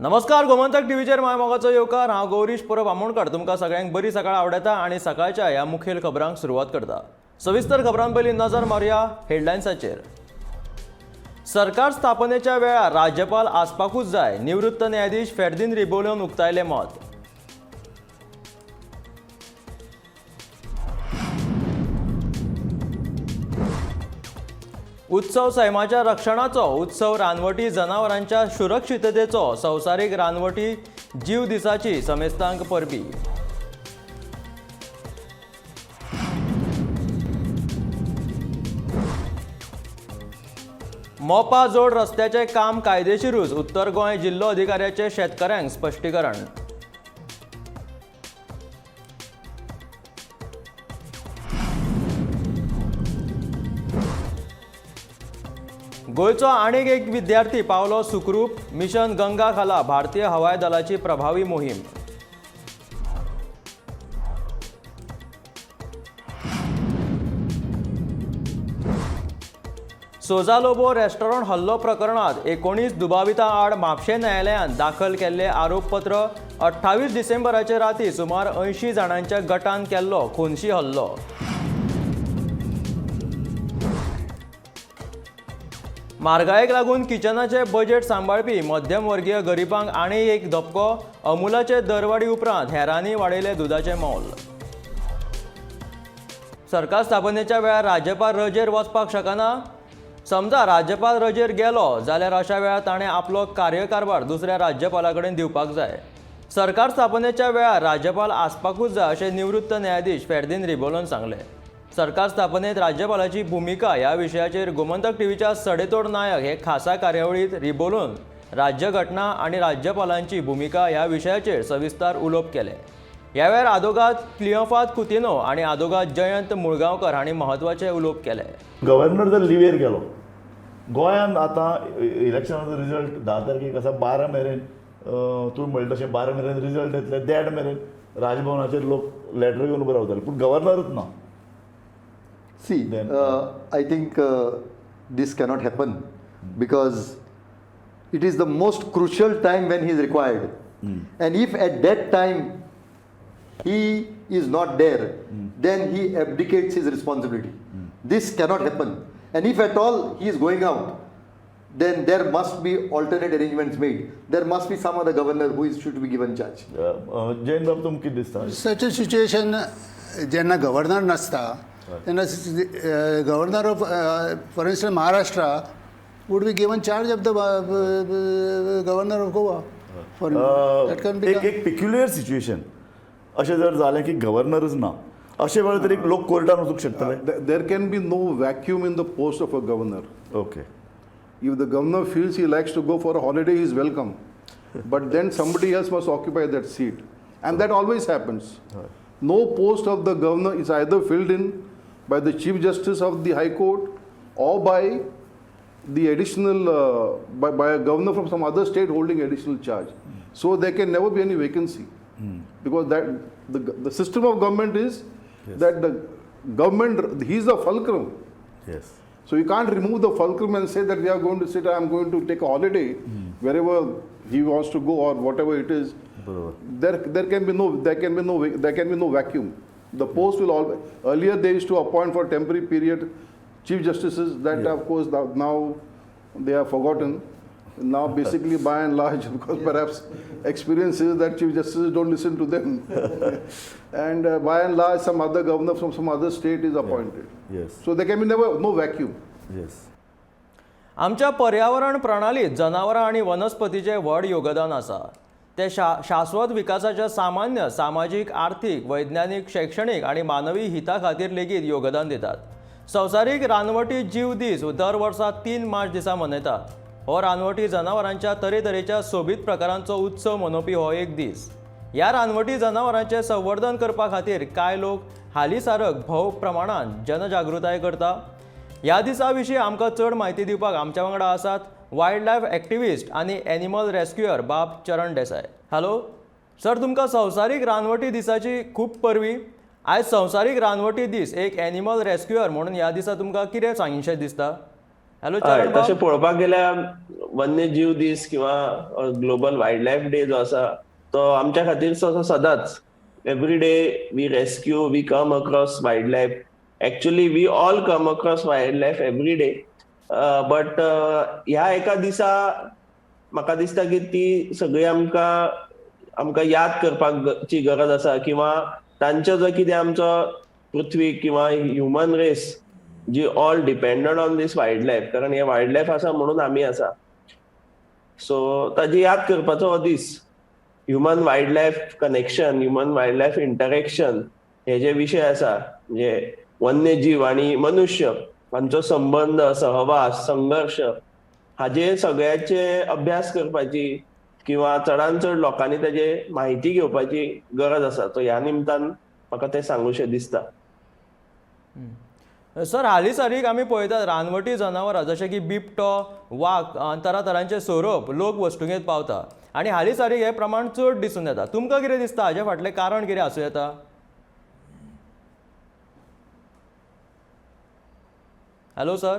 नमस्कार, गोमंतक टीव्हीचेर माय मोगाचो येवकार. हांव गौरीश परब आमोणकर तुमकां सगळ्यांक बरी सकाळ आवडटा आनी सकाळच्या ह्या मुखेल खबरांक सुरवात करता. सविस्तर खबरां पयलीं नजर मारुया हेडलायन्साचेर. सरकार स्थापनेच्या वेळार राज्यपाल आसपाकूच जाय, निवृत्त न्यायाधीश फेर्दीन रिबोलोन उक्तायलें मत. उत्सव सैमाच्या रक्षणाचो, उत्सव रानवटी जनावरांच्या सुरक्षिततेचो. संवसारीक रानवटी जीव दिसाची समेस्तांक परबी. मोपा जोड रस्त्याचें काम कायदेशीरूच, उत्तर गोंय जिल्लो अधिकाऱ्याचें शेतकारांक स्पश्टीकरण. गोंयचो आनीक एक विद्यार्थी पावलो सुखरूप. मिशन गंगा खाला भारतीय हवाई दलाची प्रभावी मोहीम. सोजा लोबो रेस्टॉरंट हल्लो प्रकरणात 19 दुबावितां आड म्हापशें न्यायालयान दाखल केल्ले आरोपपत्र. 28 डिसेंबराचे राती सुमार 80 जाणांच्या गटान केल्लो खुनशी हल्लो. म्हारगायेक लागून किचनाचें बजेट सांबाळपी मध्यमवर्गीय गरिबांक आनीक एक धपको. अमुलाचे दरवाडी उपरांत हेरांनी वाडयलें दुदाचें मोल. सरकार स्थापनेच्या वेळार राज्यपाल रजेर वचपाक शकना. समजा राज्यपाल रजेर गेलो जाल्यार अशा वेळार ताणें आपलो कार्यकारभार दुसऱ्या राज्यपाला कडेन दिवपाक जाय. सरकार स्थापनेच्या वेळार राज्यपाल आसपाकूच जाय अशें निवृत्त न्यायाधीश फेर्दीन रिबोलोन सांगलें. सरकार स्थापनेत राज्यपालाची भुमिका ह्या विशयाचेर गोमंतक टीव्हीच्या सडेतोड नायक हे खासा कार्यावळींत रिबोलोन राज्यघटना आनी राज्यपालांची भुमिका ह्या विशयाचेर सविस्तर उलोवप केलें. ह्या वेळार आदोगाद क्लियोफात कुतिनो आनी आदोगाद जयंत मुळगांवकर हांणी म्हत्वाचें उलोवप केलें. गव्हर्नर जर लिवेर गेलो, गोंयांत आतां इलेक्शनाचो रिजल्ट 10 तारखेक आसा, 12 मेरेन, तुवें म्हणलें तशें 12 मेरेन रिजल्ट येतले, देड मेरेन राजभवनाचेर लोक लॅटर घेवन उबे रावतले, पूण गव्हर्नरूच ना. See, Then- I think this cannot happen because it is the most crucial time when he is required. And if at that time he is not there, then he abdicates his responsibility. This cannot happen. And if at all he is going out, then there must be alternate arrangements made. There must be some other governor who is should be given charge. Jayant बाब, तुमकां कितें दिसता? सच अ situation, जेन्ना governor नासता तेन्ना governor of, for instance, Maharashtra would be given charge of the governor of Goa for that can be. एक एक peculiar situation अशें जर जालें की गव्हर्नरूच ना, अशे वेळार तरी लोक कोर्टान वचूंक शकतले? There can be no vacuum in the post of a governor. Okay. If the governor feels he likes to go for a holiday, he is welcome. But then somebody else must occupy that seat. And that always happens. No post of the governor is either filled in by the Chief Justice of the High Court or by the additional, by a governor from some other state holding additional charge. So there can never be any vacancy. Because the system of government is that the government, he is the fulcrum. Yes. So you can't remove the fulcrum and say that we are going to sit, I am going to take a holiday wherever he wants to go or whatever it is. बरोबर. There can be no vacuum. The post will always, earlier they used to appoint for temporary period chief justices that of course now they are forgotten. Now basically by and large, because perhaps experience is that chief justices don't listen to them. And by and large some other governor from some other state is appointed. So there can be never no vacuum. Yes. आमच्या पर्यावरण प्रणालीत जनावरां आनी वनस्पतीचें व्हड योगदान आसा. ते शा शाश्वत विकासाच्या सामान्य सामाजीक, आर्थीक, वैज्ञानीक, शैक्षणीक आनी मानवी हिता खातीर लेगीत योगदान दितात. संवसारीक रानवटी जीव दीस दर वर्सा 3 मार्च दिसा मनयतात. हो रानवटी जनावरांच्या तरेतरेच्या सोबीत प्रकारांचो उत्सव मनोवपी हो एक दीस. ह्या रानवटी जनावरांचें संवर्धन करपा खातीर कांय लोक हालींसारक भोव प्रमाणान जनजागृताय करता. ह्या दिसा विशीं आमकां चड म्हायती दिवपाक आमच्या वांगडा आसात वायल्ड लायफ एक्टिविस्ट आनी एनिमल रेस्क्युअर बाब चरण देसाय. हॅलो सर, तुमकां संवसारीक रानवटी दिसाची खूब परबीं. आयज संवसारीक रानवटी दीस, एक एनिमल रेस्क्युअर म्हणून ह्या दिसा तुमकां कितें सांगीनशें दिसता? हॅलो हय, चरण तशें बाब. पळोवपाक गेल्यार वन्यजीव दीस किंवा ग्लोबल वायल्ड लायफ डे जो आसा तो आमच्या खातीर तसो सदांच every day we rescue, we come across wild life. Actually we all come across wild life every day, but ह्या एका दिसा म्हाका दिसता की ती सगळी आमकां आमकां याद करपाची गरज आसा किंवा तांचो जो कितें आमचो पृथ्वी किंवा human race ji all dependent on this wild life, कारण हे वायल्ड लायफ आसा म्हणून आमी आसा. सो ताजी याद करपाचो हो दीस. Human wild life connection, human wild life interaction हे जे विशय आसा, म्हणजे वन्यजीव आनी मनुष्य हांचो संबंद, सहवास, संघर्श हाजे सगळ्याचे अभ्यास करपाची किंवा चडान चड लोकांनी ताजे म्हायती घेवपाची गरज आसा. तो ह्या निमतान म्हाका तें सांगूशें दिसता. सर, हालीं सारीक आमी पळयतात रानवटी जनावरां जशें की बिबटो, वाग, तरातरांचे सोरोप लोक वस्तुंगेत पावता आनी हालीं सारीक हें प्रमाण चड दिसून येता. तुमकां कितें दिसता हाजे फाटलें कारण कितें आसूं येता? Hello sir.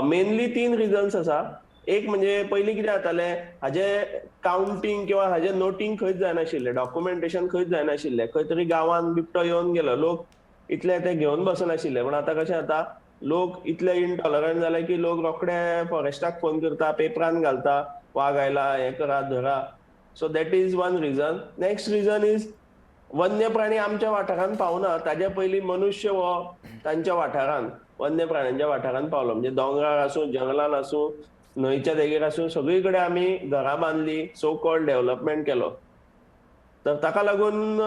मेनली 3 रिजन्स आसा. एक म्हणजे पयलीं कितें जातालें, हाजे कावंटींग किंवा हाजे नोटींग खंयच जायनाशिल्लें, डॉक्युमेंटेशन खंयच जायनाशिल्लें. खंय तरी गांवांत बिबटो येवन गेलो, लोक इतले ते घेवन बसनाशिल्ले. पण आतां कशें जाता, लोक इतले इनटॉलरंट जाले की लोक रोखडे फॉरेस्टाक फोन करता, पेपरान घालता, वाग आयला, हें करा, धरा. So that is one reason. Next reason is वन्य प्राणी आमच्या वाठारांत पावना ताजे पयलीं मनुष्य हो तांच्या वाठारांत, वन्य प्राण्यांच्या वाठारांत पावलो. म्हणजे दोंगरार आसूं, जंगलान आसूं, न्हंयच्या देगेर आसूं, सगळी कडेन आमी घरां बांदली, सो कॉल्ड डेव्हलपमेंट केलो. तर ताका लागून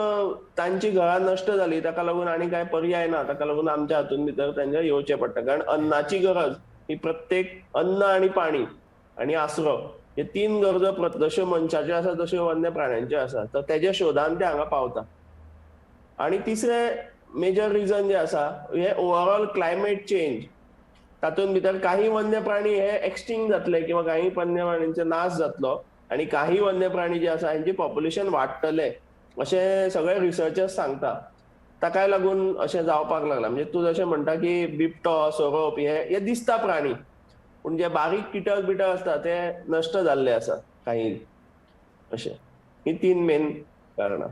तांची घरां नश्ट जाली. ताका लागून आनी कांय पर्याय ना. ताका लागून आमच्या हातून भितर तांच्या येवचें पडटा. कारण अन्नाची गरज ही प्रत्येक अन्न आनी पाणी आनी आसरो हे 3 गरजो जश्यो मनशाच्यो आसा तश्यो वन्य प्राण्यांच्यो आसा. तर तेज्या शोधान ते हांगा पावता. आनी तिसरें मेजर रिजन जें आसा हे ओवरऑल क्लायमेट चेंज. तातूंत भितर काही वन्य प्राणी हे एक्सटिंक्ट जातले किंवा काही वन्य प्राण्यांचो नाश जातलो आनी काही वन्य प्राणी जे आसा हेंचे पॉप्युलेशन वाडटलें अशें सगळे रिसर्चर्स सांगता. ताकाय लागून अशें जावपाक लागलां. म्हणजे तूं जशें म्हणटा की बिबटो, सोरोप हे दिसता प्राणी, पूण जे बारीक किटक बिटक आसता ते नश्ट जाल्ले आसा काही. अशें ही 3 मेन कारणां.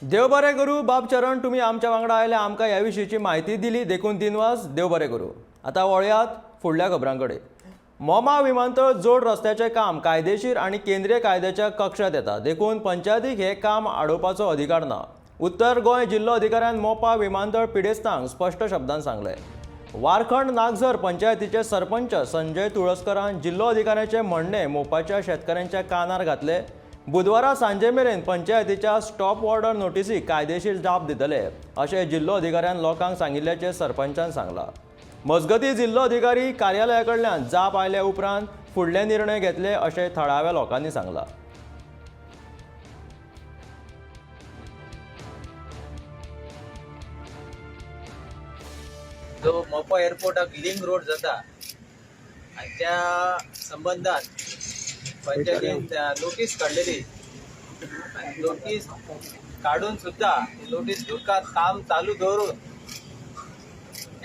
देव बरें करूं बाब चरण, तुमी आमच्या वांगडा आयले, आमकां ह्या विशींची म्हायती दिली देखून दिनवास. देव बरें करूं. आतां वळयात फुडल्या खबरां कडेन. मोमा विमानतळ जोड रस्त्याचें काम कायदेशीर आनी केंद्रीय कायद्याच्या कक्षांत येता देखून पंचायतीक हें काम आडोवपाचो अधिकार ना. उत्तर गोंय जिल्लो अधिकाऱ्यान मोपा विमानतळ पिडेस्तांक स्पश्ट शब्दान सांगलें. वारखंड नागझर पंचायतीचे सरपंच संजय तुळसकरान जिल्लो अधिकाऱ्याचें म्हणणें मोपाच्या शेतकारांच्या कानार घातलें. बुधवारा सांजे मेरेन पंचायतीच्या स्टॉप ऑर्डर नोटीसीक कायदेशीर जाप दितले अशें जिल्लो अधिकाऱ्यान लोकांक सांगिल्ल्याचें सरपंचान सांगलां. मजगतीं जिल्लो अधिकारी कार्यालया कडल्यान जाप आयल्या उपरांत फुडले निर्णय घेतले अशें थळाव्या लोकांनी सांगलां. जो मोपा एअरपोर्टाक लिंक रोड जाता आनी त्या संबंदान पंचायतीन नोटीस काडलेली आनी नोटीस काडून सुद्दां नोटीस दुकान काम चालू दवरून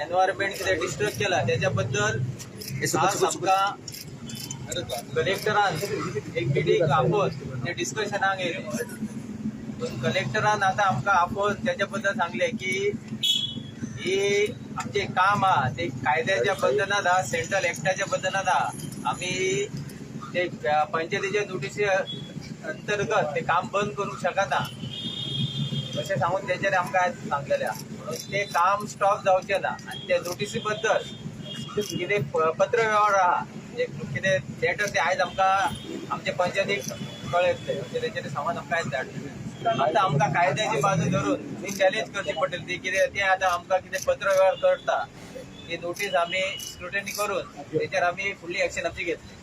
एनवायरमेंट कितें डिस्टर्ब केला त्याच्या बद्दल आज आमकां कलेक्टरान एक मिटींग आपोवन ते डिस्कशनाक येयले. पूण कलेक्टरान आतां आमकां आपोवन त्याच्या बद्दल सांगलें की ही आमचें काम आहा ते कायद्याच्या बंधनात आहा, सेंट्रल एक्टाच्या बंधनात आहा. आमी ते पंचायतीच्या नोटीसी अंतर्गत ते काम बंद करूंक शकना अशें सांगून तेंच्यांनी आमकां आयज सांगलेलें आहा. म्हणून ते काम स्टॉप जावचें ना आनी त्या नोटीसी बद्दल कितें पत्र व्यवहार आहा, म्हणजे कितें लेटर ते आयज आमकां आमचे पंचायतीक कळयतले अशें तेंच्यांनी सांगून आमकां आयज धाडलें. आतां आमकां कायद्याची बाजू धरून ती चॅलेंज करची पडटली. ती कितें तें आतां आमकां कितें पत्र व्यवहार करता ती नोटीस आमी स्क्रुटनी करून तेचेर आमी फुडली एक्शन आमची घेतली.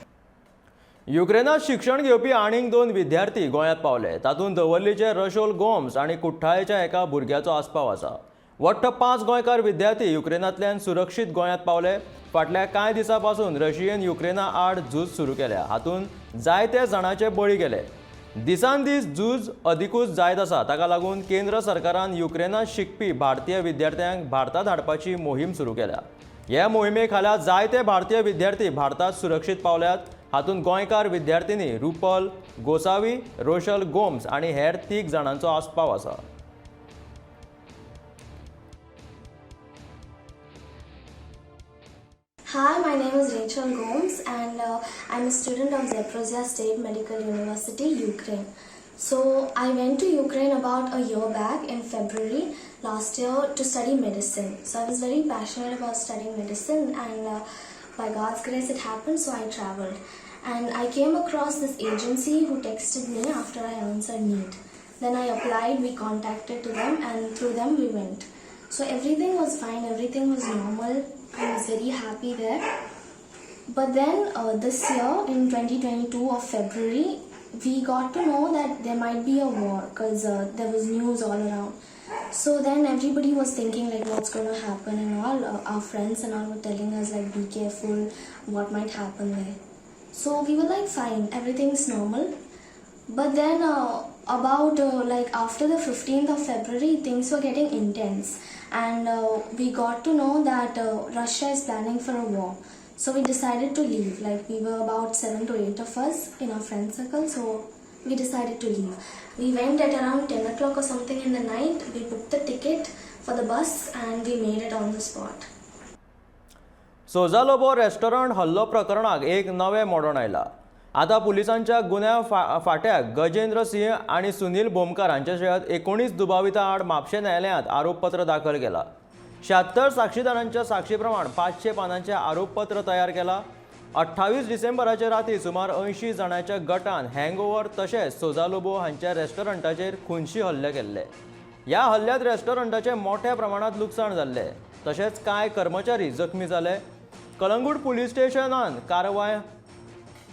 युक्रेनात शिक्षण घेवपी आनीक 2 विद्यार्थी गोंयांत पावले. तातूंत दवर्लीचे रशोल गोम्स आनी कुठ्ठाळेच्या एका भुरग्याचो आस्पाव आसा. वट्ट 5 गोंयकार विद्यार्थी युक्रेनांतल्यान सुरक्षीत गोंयांत पावले. फाटल्या कांय दिसां पासून रशियेन युक्रेना आड झूज सुरू केल्या. हातूंत जायते जाणांचे बळी गेले. दिसान दीस झूज अदिकूच जायत आसा. ताका लागून केंद्र सरकारान युक्रेनात शिकपी भारतीय विद्यार्थ्यांक भारतात हाडपाची मोहीम सुरू केल्या. हे मोहिमे खाला जायते भारतीय विद्यार्थी भारतात सुरक्षीत पावल्यात. हातूंत गोंयकार विद्यार्थिनी रुपल गोसावी, रोशल गोम्स आनी हेर 3 जाणांचो आस्पाव आसा. Hi, my name is Rachel Gomes and I'm a student of Zaporizhzhia State Medical University, Ukraine. So I went to Ukraine about a year back in February last year to study medicine. So I was very passionate about studying medicine and by God's grace it happened, so I traveled. And I came across this agency who texted me after I answered NEET. Then I applied, we contacted to them and through them we went. So everything was fine, everything was normal. I was very happy there. But then this year in 2022 of February, we got to know that there might be a war because there was news all around. So then everybody was thinking like what's going to happen and all. Our friends and all were telling us like be careful, what might happen there. So we were like fine, everything's normal. But then about like after the 15th of February, things were getting intense and we got to know that Russia is planning for a war. So we decided to leave. Like we were about 7 to 8 of us in our friend circle, so we decided to leave. We went at around 10 o'clock or something in the night. We booked the ticket for the bus and we made it on the spot. Souza Lobo restaurant हल्लो प्रकरणाक एक नवें मोडण आयला. आतां पुलिसांच्या गुन्यांव फांट्याक गजेंद्र सिंह आनी सुनील बोमकार हांचे सयत 19 दुबावितां आड म्हापशें न्यायालयांत आरोपपत्र दाखल केला. 76 साक्षीदारांच्या साक्षी प्रमाण 500 पानांचें आरोपपत्र तयार केला. 28 डिसेंबराचे राती सुमार 80 जाणांच्या गटान हँगओव्हर तशेंच सोजा लोबो हांच्या रेस्टॉरंटाचेर खुनशी हल्ले केल्ले. ह्या हल्ल्यांत रेस्टॉरंटाचें मोठ्या प्रमाणांत लुकसाण जाल्लें, तशेंच कांय कर्मचारी जखमी जाले. कलंगूट पुलीस स्टेशनान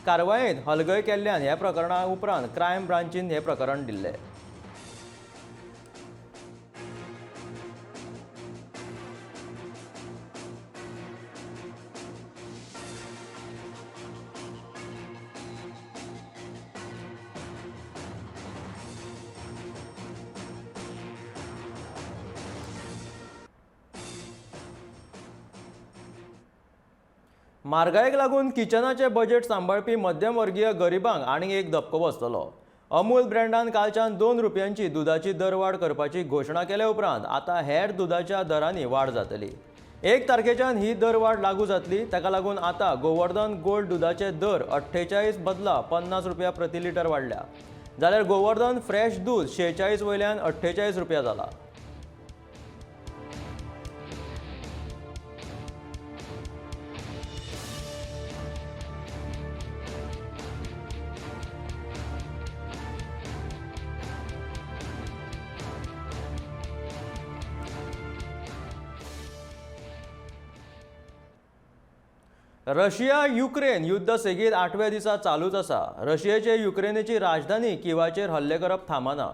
कारवायेंत हलगय केल्ल्यान ह्या प्रकरणा उपरांत क्रायम ब्रांचीन हें प्रकरण दिल्लें. म्हारगायेक लागून किचनाचें बजेट सांबाळपी मध्यमवर्गीय गरिबांक आनीक एक धपको बसतलो. अमूल ब्रँडान कालच्यान 2 रुपयांची दुदाची दरवाड करपाची घोशणा केल्या उपरांत आतां हेर दुदाच्या दरांनी वाड जातली. 1 तारखेच्यान ही दरवाड लागू जातली. ताका लागून आतां गोवर्धन गोल्ड दुदाचे दर 48 बदला 50 रुपया प्रति लिटर वाडल्या, जाल्यार गोवर्धन फ्रेश दूद 46 वयल्यान 48 रुपया जाला. रशिया युक्रेन युद्ध सेगीत 8व्या दिसा चालूच आसा. रशियेचे युक्रेनेची राजधानी किवाचेर हल्ले करप थांबना.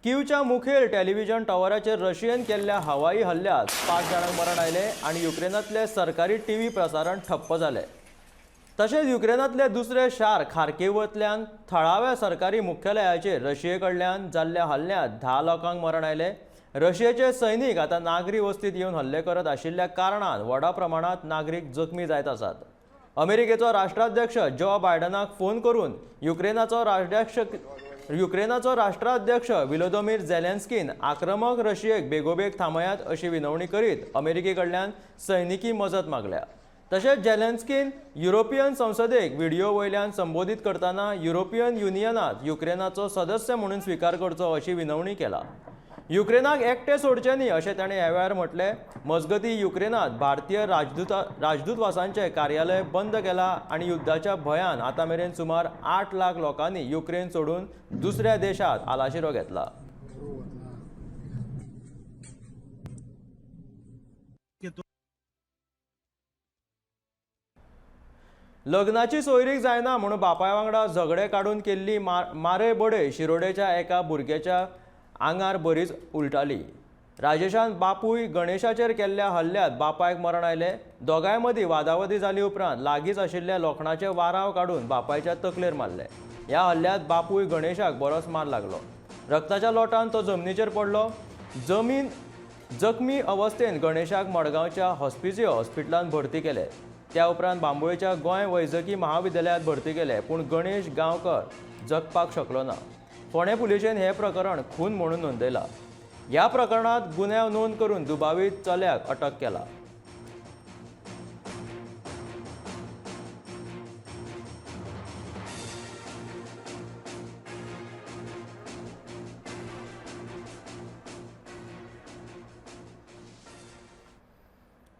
कीवच्या मुखेल टेलिव्हिजन टॉवराचेर रशियेन केल्ल्या हवाई हल्ल्यांत 5 जाणांक मरण आयलें आनी युक्रेनांतलें सरकारी टीव्ही प्रसारण ठप्प जालें. तशेंच युक्रेनांतलें दुसरें शार खार्किवांतल्यान थळाव्या सरकारी मुख्यालयाचेर रशिये कडल्यान जाल्ल्या हल्ल्यांत 10 लोकांक मरण आयलें. रशियेचे सैनिक आतां नागरी वस्तींत येवन हल्ले करत आशिल्ल्या कारणान व्हडा प्रमाणांत नागरीक जखमी जायत आसात. अमेरिकेचो राष्ट्राध्यक्ष जो बायडनाक फोन करून युक्रेनाचो राष्ट्राध्यक्ष व्लोदिमीर झेलेन्स्कीन आक्रमक रशियेक बेगोबेग थांबयात अशी विनवणी करीत अमेरिके कडल्यान सैनिकी मजत मागल्या. तशेंच झेलेन्स्कीन युरोपियन संसदेक व्हिडिओ वयल्यान संबोधीत करतना युरोपियन युनियनांत युक्रेनाचो सदस्य म्हणून स्विकार करचो अशी विनवणी केला. युक्रेनाक एकटे सोडचे न्ही अशें ताणें ह्या वेळार म्हटलें. मजगतीं युक्रेनांत भारतीय राजदूतवासांचें कार्यालय बंद केलां आनी युद्धाच्या भंयान आतां मेरेन सुमार 8 लाख लोकांनी युक्रेन सोडून दुसऱ्या देशांत आलाशिरो घेतला. लग्नाची सोयरीक जायना म्हणून बापाय वांगडा झगडे काडून केल्ली मारे बडय शिरोडेच्या एका भुरग्याच्या आंगार बरीच उलटाली. राजेशान बापूय गणेशाचेर केल्ल्या हल्ल्यांत बापायक मरण आयलें. दोगांय मदीं वादावादी जाली उपरांत लागींच आशिल्ल्या लोखणाचे वारांव काडून बापायच्या तकलेर मारले. ह्या हल्ल्यांत बापूय गणेशाक बरोच मार लागलो. रक्ताच्या लोटान तो जमनीचेर पडलो. जमीन जखमी अवस्थेन गणेशाक मडगांवच्या हॉस्पिसियो हॉस्पिटलांत भरती केले. त्या उपरांत बांबोळेच्या गोंय वैजकी महाविद्यालयांत भरती केले, पूण गणेश गांवकर जगपाक शकलो ना. फोंडें पुलिशेन हें प्रकरण खून म्हणून नोंदयलां. ह्या प्रकरणांत गुन्यांव नोंद करून दुबावीत चल्याक अटक केला.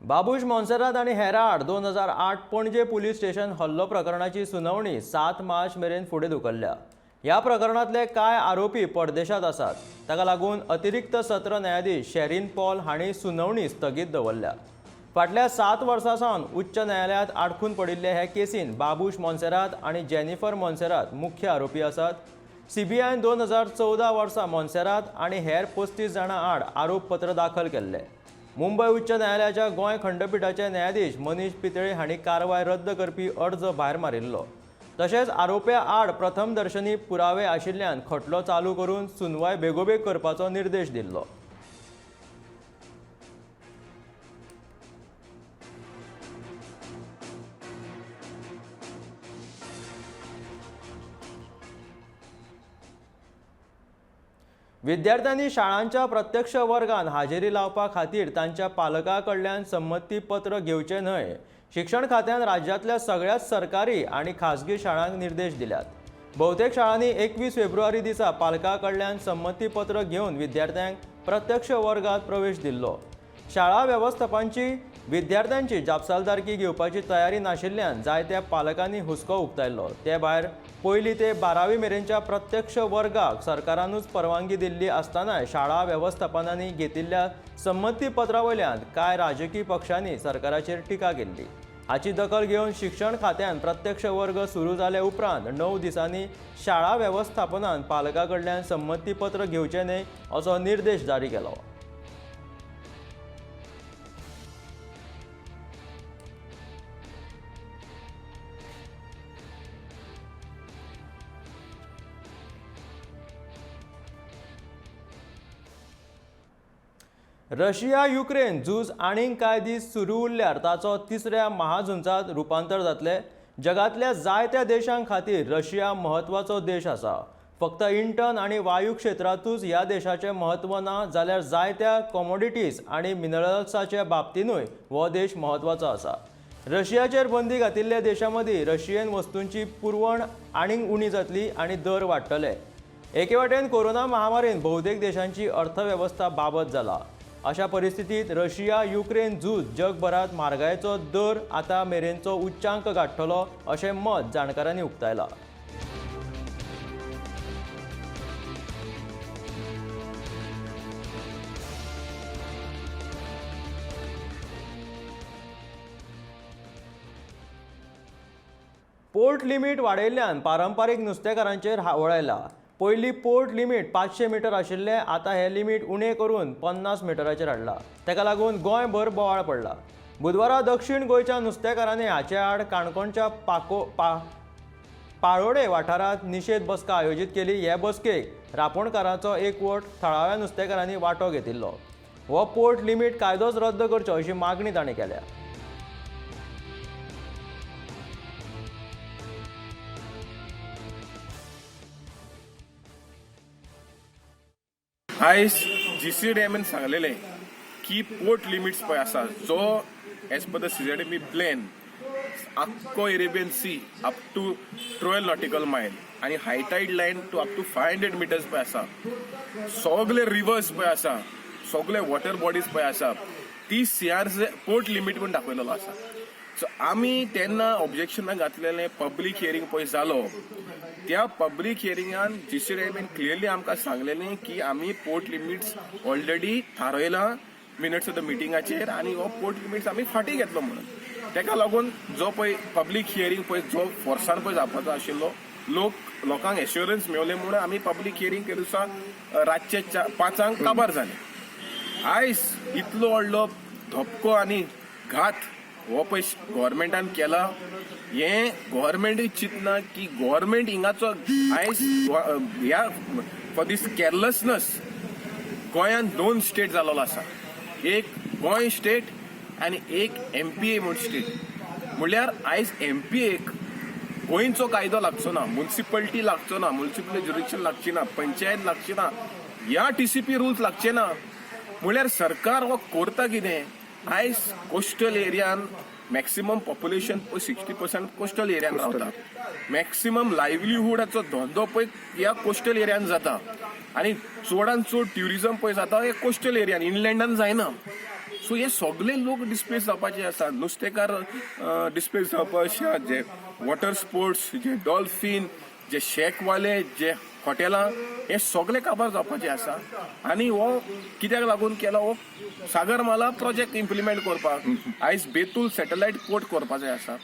बाबूश मोन्सेरात आनी हेरां आड 2008 पणजे पुलीस स्टेशन हल्लो प्रकरणाची सुनावणी 7 मार्च मेरेन फुडें धुकल्ल्या. ह्या प्रकरणांतले कांय आरोपी परदेशांत आसात. ताका लागून अतिरिक्त सत्र न्यायाधीश शेरीन पॉल हांणी सुनावणी स्थगीत दवरल्या. फाटल्या 7 वर्सां सावन उच्च न्यायालयांत आडखून पडिल्ले हे केसीन बाबूश मोन्सेरात आनी जेनिफर मोन्सेरात मुख्य आरोपी आसात. सीबीआयन 2014 वर्सा मोन्सेरात आनी हेर 35 जाणां आड आरोपपत्र दाखल केल्लें. मुंबय उच्च न्यायालयाच्या गोंय खंडपिठाचे न्यायाधीश मनीष पितळे हांणी कारवाय रद्द करपी अर्ज भायर मारिल्लो. तशेंच आरोप्या आड प्रथमदर्शनी पुरावे आशिल्ल्यान खटलो चालू करून सुनवाय बेगोबेग करपाचो निर्देश दिल्लो. विद्यार्थ्यांनी शाळांच्या प्रत्यक्ष वर्गान हाजेरी लावपा खातीर तांच्या पालकां कडल्यान संमतीपत्र घेवचें न्हय. शिक्षण खात्यान राज्यांतल्या सगळ्याच सरकारी आनी खाजगी शाळांक निर्देश दिल्यात. बहुतेक शाळांनी 21 फेब्रुवारी दिसा पालकां कडल्यान संमतीपत्र घेवन विद्यार्थ्यांक प्रत्यक्ष वर्गात प्रवेश दिल्लो. शाळा वेवस्थापनाची विद्यार्थ्यांची जापसालदारकी घेवपाची तयारी नाशिल्ल्यान जायत्या पालकांनी हुस्को उक्तायलो. ते भायर पयली ते 12वी मेरेनच्या प्रत्यक्ष वर्गाक सरकारानूच परवानगी दिल्ली आसतना शाळा वेवस्थापनांनी घेतिल्ल्या संमतीपत्रा वयल्यान कांय राजकीय पक्षांनी सरकाराचेर टिका केल्ली. हाची दखल घेवन शिक्षण खात्यान प्रत्यक्ष वर्ग सुरू जाले उपरांत 9 दिसांनी शाळा वेवस्थापनान पालकां कडल्यान संमतीपत्र घेवचें न्हय असो निर्देश जारी केलो. रशिया युक्रेन झूज आनीक कांय दीस सुरू उरल्यार ताचो तिसऱ्या महाझुंजांत रुपांतर जातलें. जगांतल्या जायत्या देशां खातीर रशिया म्हत्वाचो देश आसा. फक्त इंटर्न आनी वायू क्षेत्रांतूच ह्या देशाचें म्हत्व ना, जाल्यार जायत्या कॉमोडिटीज आनी मिनरल्साच्या बाबतीनूय हो देश म्हत्वाचो आसा. रशियाचेर बंदी घातिल्ल्या देशां मदीं रशियन वस्तूंची पुरवण आनीक उणी जातली आनी दर वाडटले. एके वाटेन कोरोना महामारीन बहुतेक देशांची अर्थवेवस्था बाबत जाला. अशा परिस्थितीत रशिया युक्रेन झूज जगभरात म्हारगायेचो दर आतां मेरेनचो उच्चांक गांठ्ठलो अशें मत जाणकारांनी उक्तायलां. पोर्ट लिमीट वाडयल्ल्यान पारंपारीक नुस्तेकारांचेर हावळ आयला. पयलीं पोर्ट लिमीट 500 मिटर आशिल्लें, आतां हें लिमीट उणें करून 50 मिटराचेर हाडलां. ताका लागून गोंयभर बोवाळ पडला. बुधवारा दक्षिण गोंयच्या नुस्तेकारांनी हाचे आड काणकोणच्या पाळोडे वाठारांत निशेध बसका आयोजीत केली. हे बसकेक रापोणकारांचो एकवट थळाव्या नुस्तेकारांनी वांटो घेतिल्लो. हो पोर्ट लिमीट कायदोच रद्द करचो अशी मागणी तांणी केल्या. आयज जी सी डी एमान सांगलेलें की पोर्ट लिमिट्स पळय आसा जो as per the CZME plan आख्खो Arabian sea up to 12 nautical mile आनी high tide line to up to 500 meters पळय आसा, सगळे रिवर्स पळय आसा, सगळे वॉटर बॉडीज पळय आसा, ती सी आर पोर्ट लिमीट म्हूण दाखयलेलो आसा. सो आमी तेन्ना ऑब्जेक्शनां घातलेलें, पब्लीक हियरींग पळय जालो, त्या पब्लीक हियरिंगान जी सी डी क्लियरली आमकां सांगलेलें की आमी पोर्ट लिमिट्स ऑलरेडी थारयलां मिनट्स ऑफ the मिटिंगाचेर आनी हो पोर्ट लिमिट्स आमी फाटीं घेतलो म्हणून. तेका लागून जो पळय पब्लीक हियरींग पळय जो फोर्सान पळय जावपाचो आशिल्लो, लोकांक एश्योरन्स मेवलें म्हणून आमी पब्लीक हियरींग त्या दिसा रातचे 5 काबार जालें. आयज इतलो व्हडलो धपको आनी घात हो पळय गोवोरमेंटान केला. हें गोवोरमेंटूय चिंतना की गोवोरमेंट हिंगाचो आयज ह्या फॉर दीस कॅरलसनस गोंयांत दोन स्टेट जाल्लो आसा, एक गोंय स्टेट आनी एक एमपीए म्हूण स्टेट. म्हणल्यार आयज एमपीएक गोंयचो कायदो लागचो ना, मुन्सिपल्टी लागचो ना, मुन्सिपल ज्युरिडिक्शन लागची ना, पंचायत लागची ना, ह्या टीसीपी रुल्स लागचे ना. म्हणल्यार सरकार हो करता कितें? आयज कोस्टल एरियान मॅक्सिमम पॉप्युलेशन पळय 60% कोस्टल एरियान रावता. मॅक्सिमम लायवलीहुडाचो धंदो पळय ह्या कोस्टल एरियान जाता आनी चडान चड ट्युरिजम पळय जाता हे कोस्टल एरियान, इनलँडान जायना. सो हे सगळे लोक डिस्प्लेस जावपाचे आसा. नुस्तेकार डिस्प्लेस जावपाचे आसा, जे वॉटर स्पोर्ट्स, जे डॉल्फीन, जे शॅकवाले, जे हॉटेलां, हे सगळे काबार जावपाचे आसा. आनी हो कित्याक लागून केला? हो सागरमाला प्रोजेक्ट इम्प्लिमेंट करपाक. आयज बेतूल सॅटलायट पोर्ट करपाचें आसा.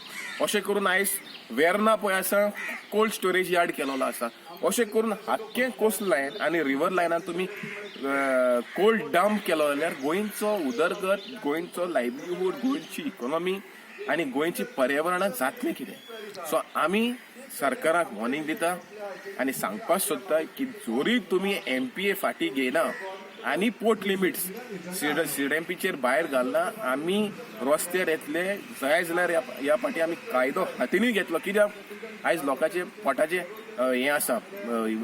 अशें करून आयज वेर्ना पळय आसा कोल्ड स्टोरेज यार्ड केलेलो आसा. अशें करून आख्खें कोस्ट लायन आनी रिवर लायनान तुमी कोल्ड डंप केलो जाल्यार गोंयचो उदरगत, गोंयचो लायवलीहूड, गोंयची इकॉनॉमी आनी गोंयची पर्यावरणाक जातलें कितें? सो आमी सरकाराक वॉर्निंग दिता आनी सांगपाक सोदता की जोरी तुमी एमपीए फाटीं घेयना आनी पोर्ट लिमिट्स सीडीएमपीचेर भायर घालना, आमी रस्त्यार येतले. जाय जाल्यार ह्या फाटी आमी कायदो हातीनूय घेतलो, कित्याक आयज लोकांचे पोटाचे हें आसा,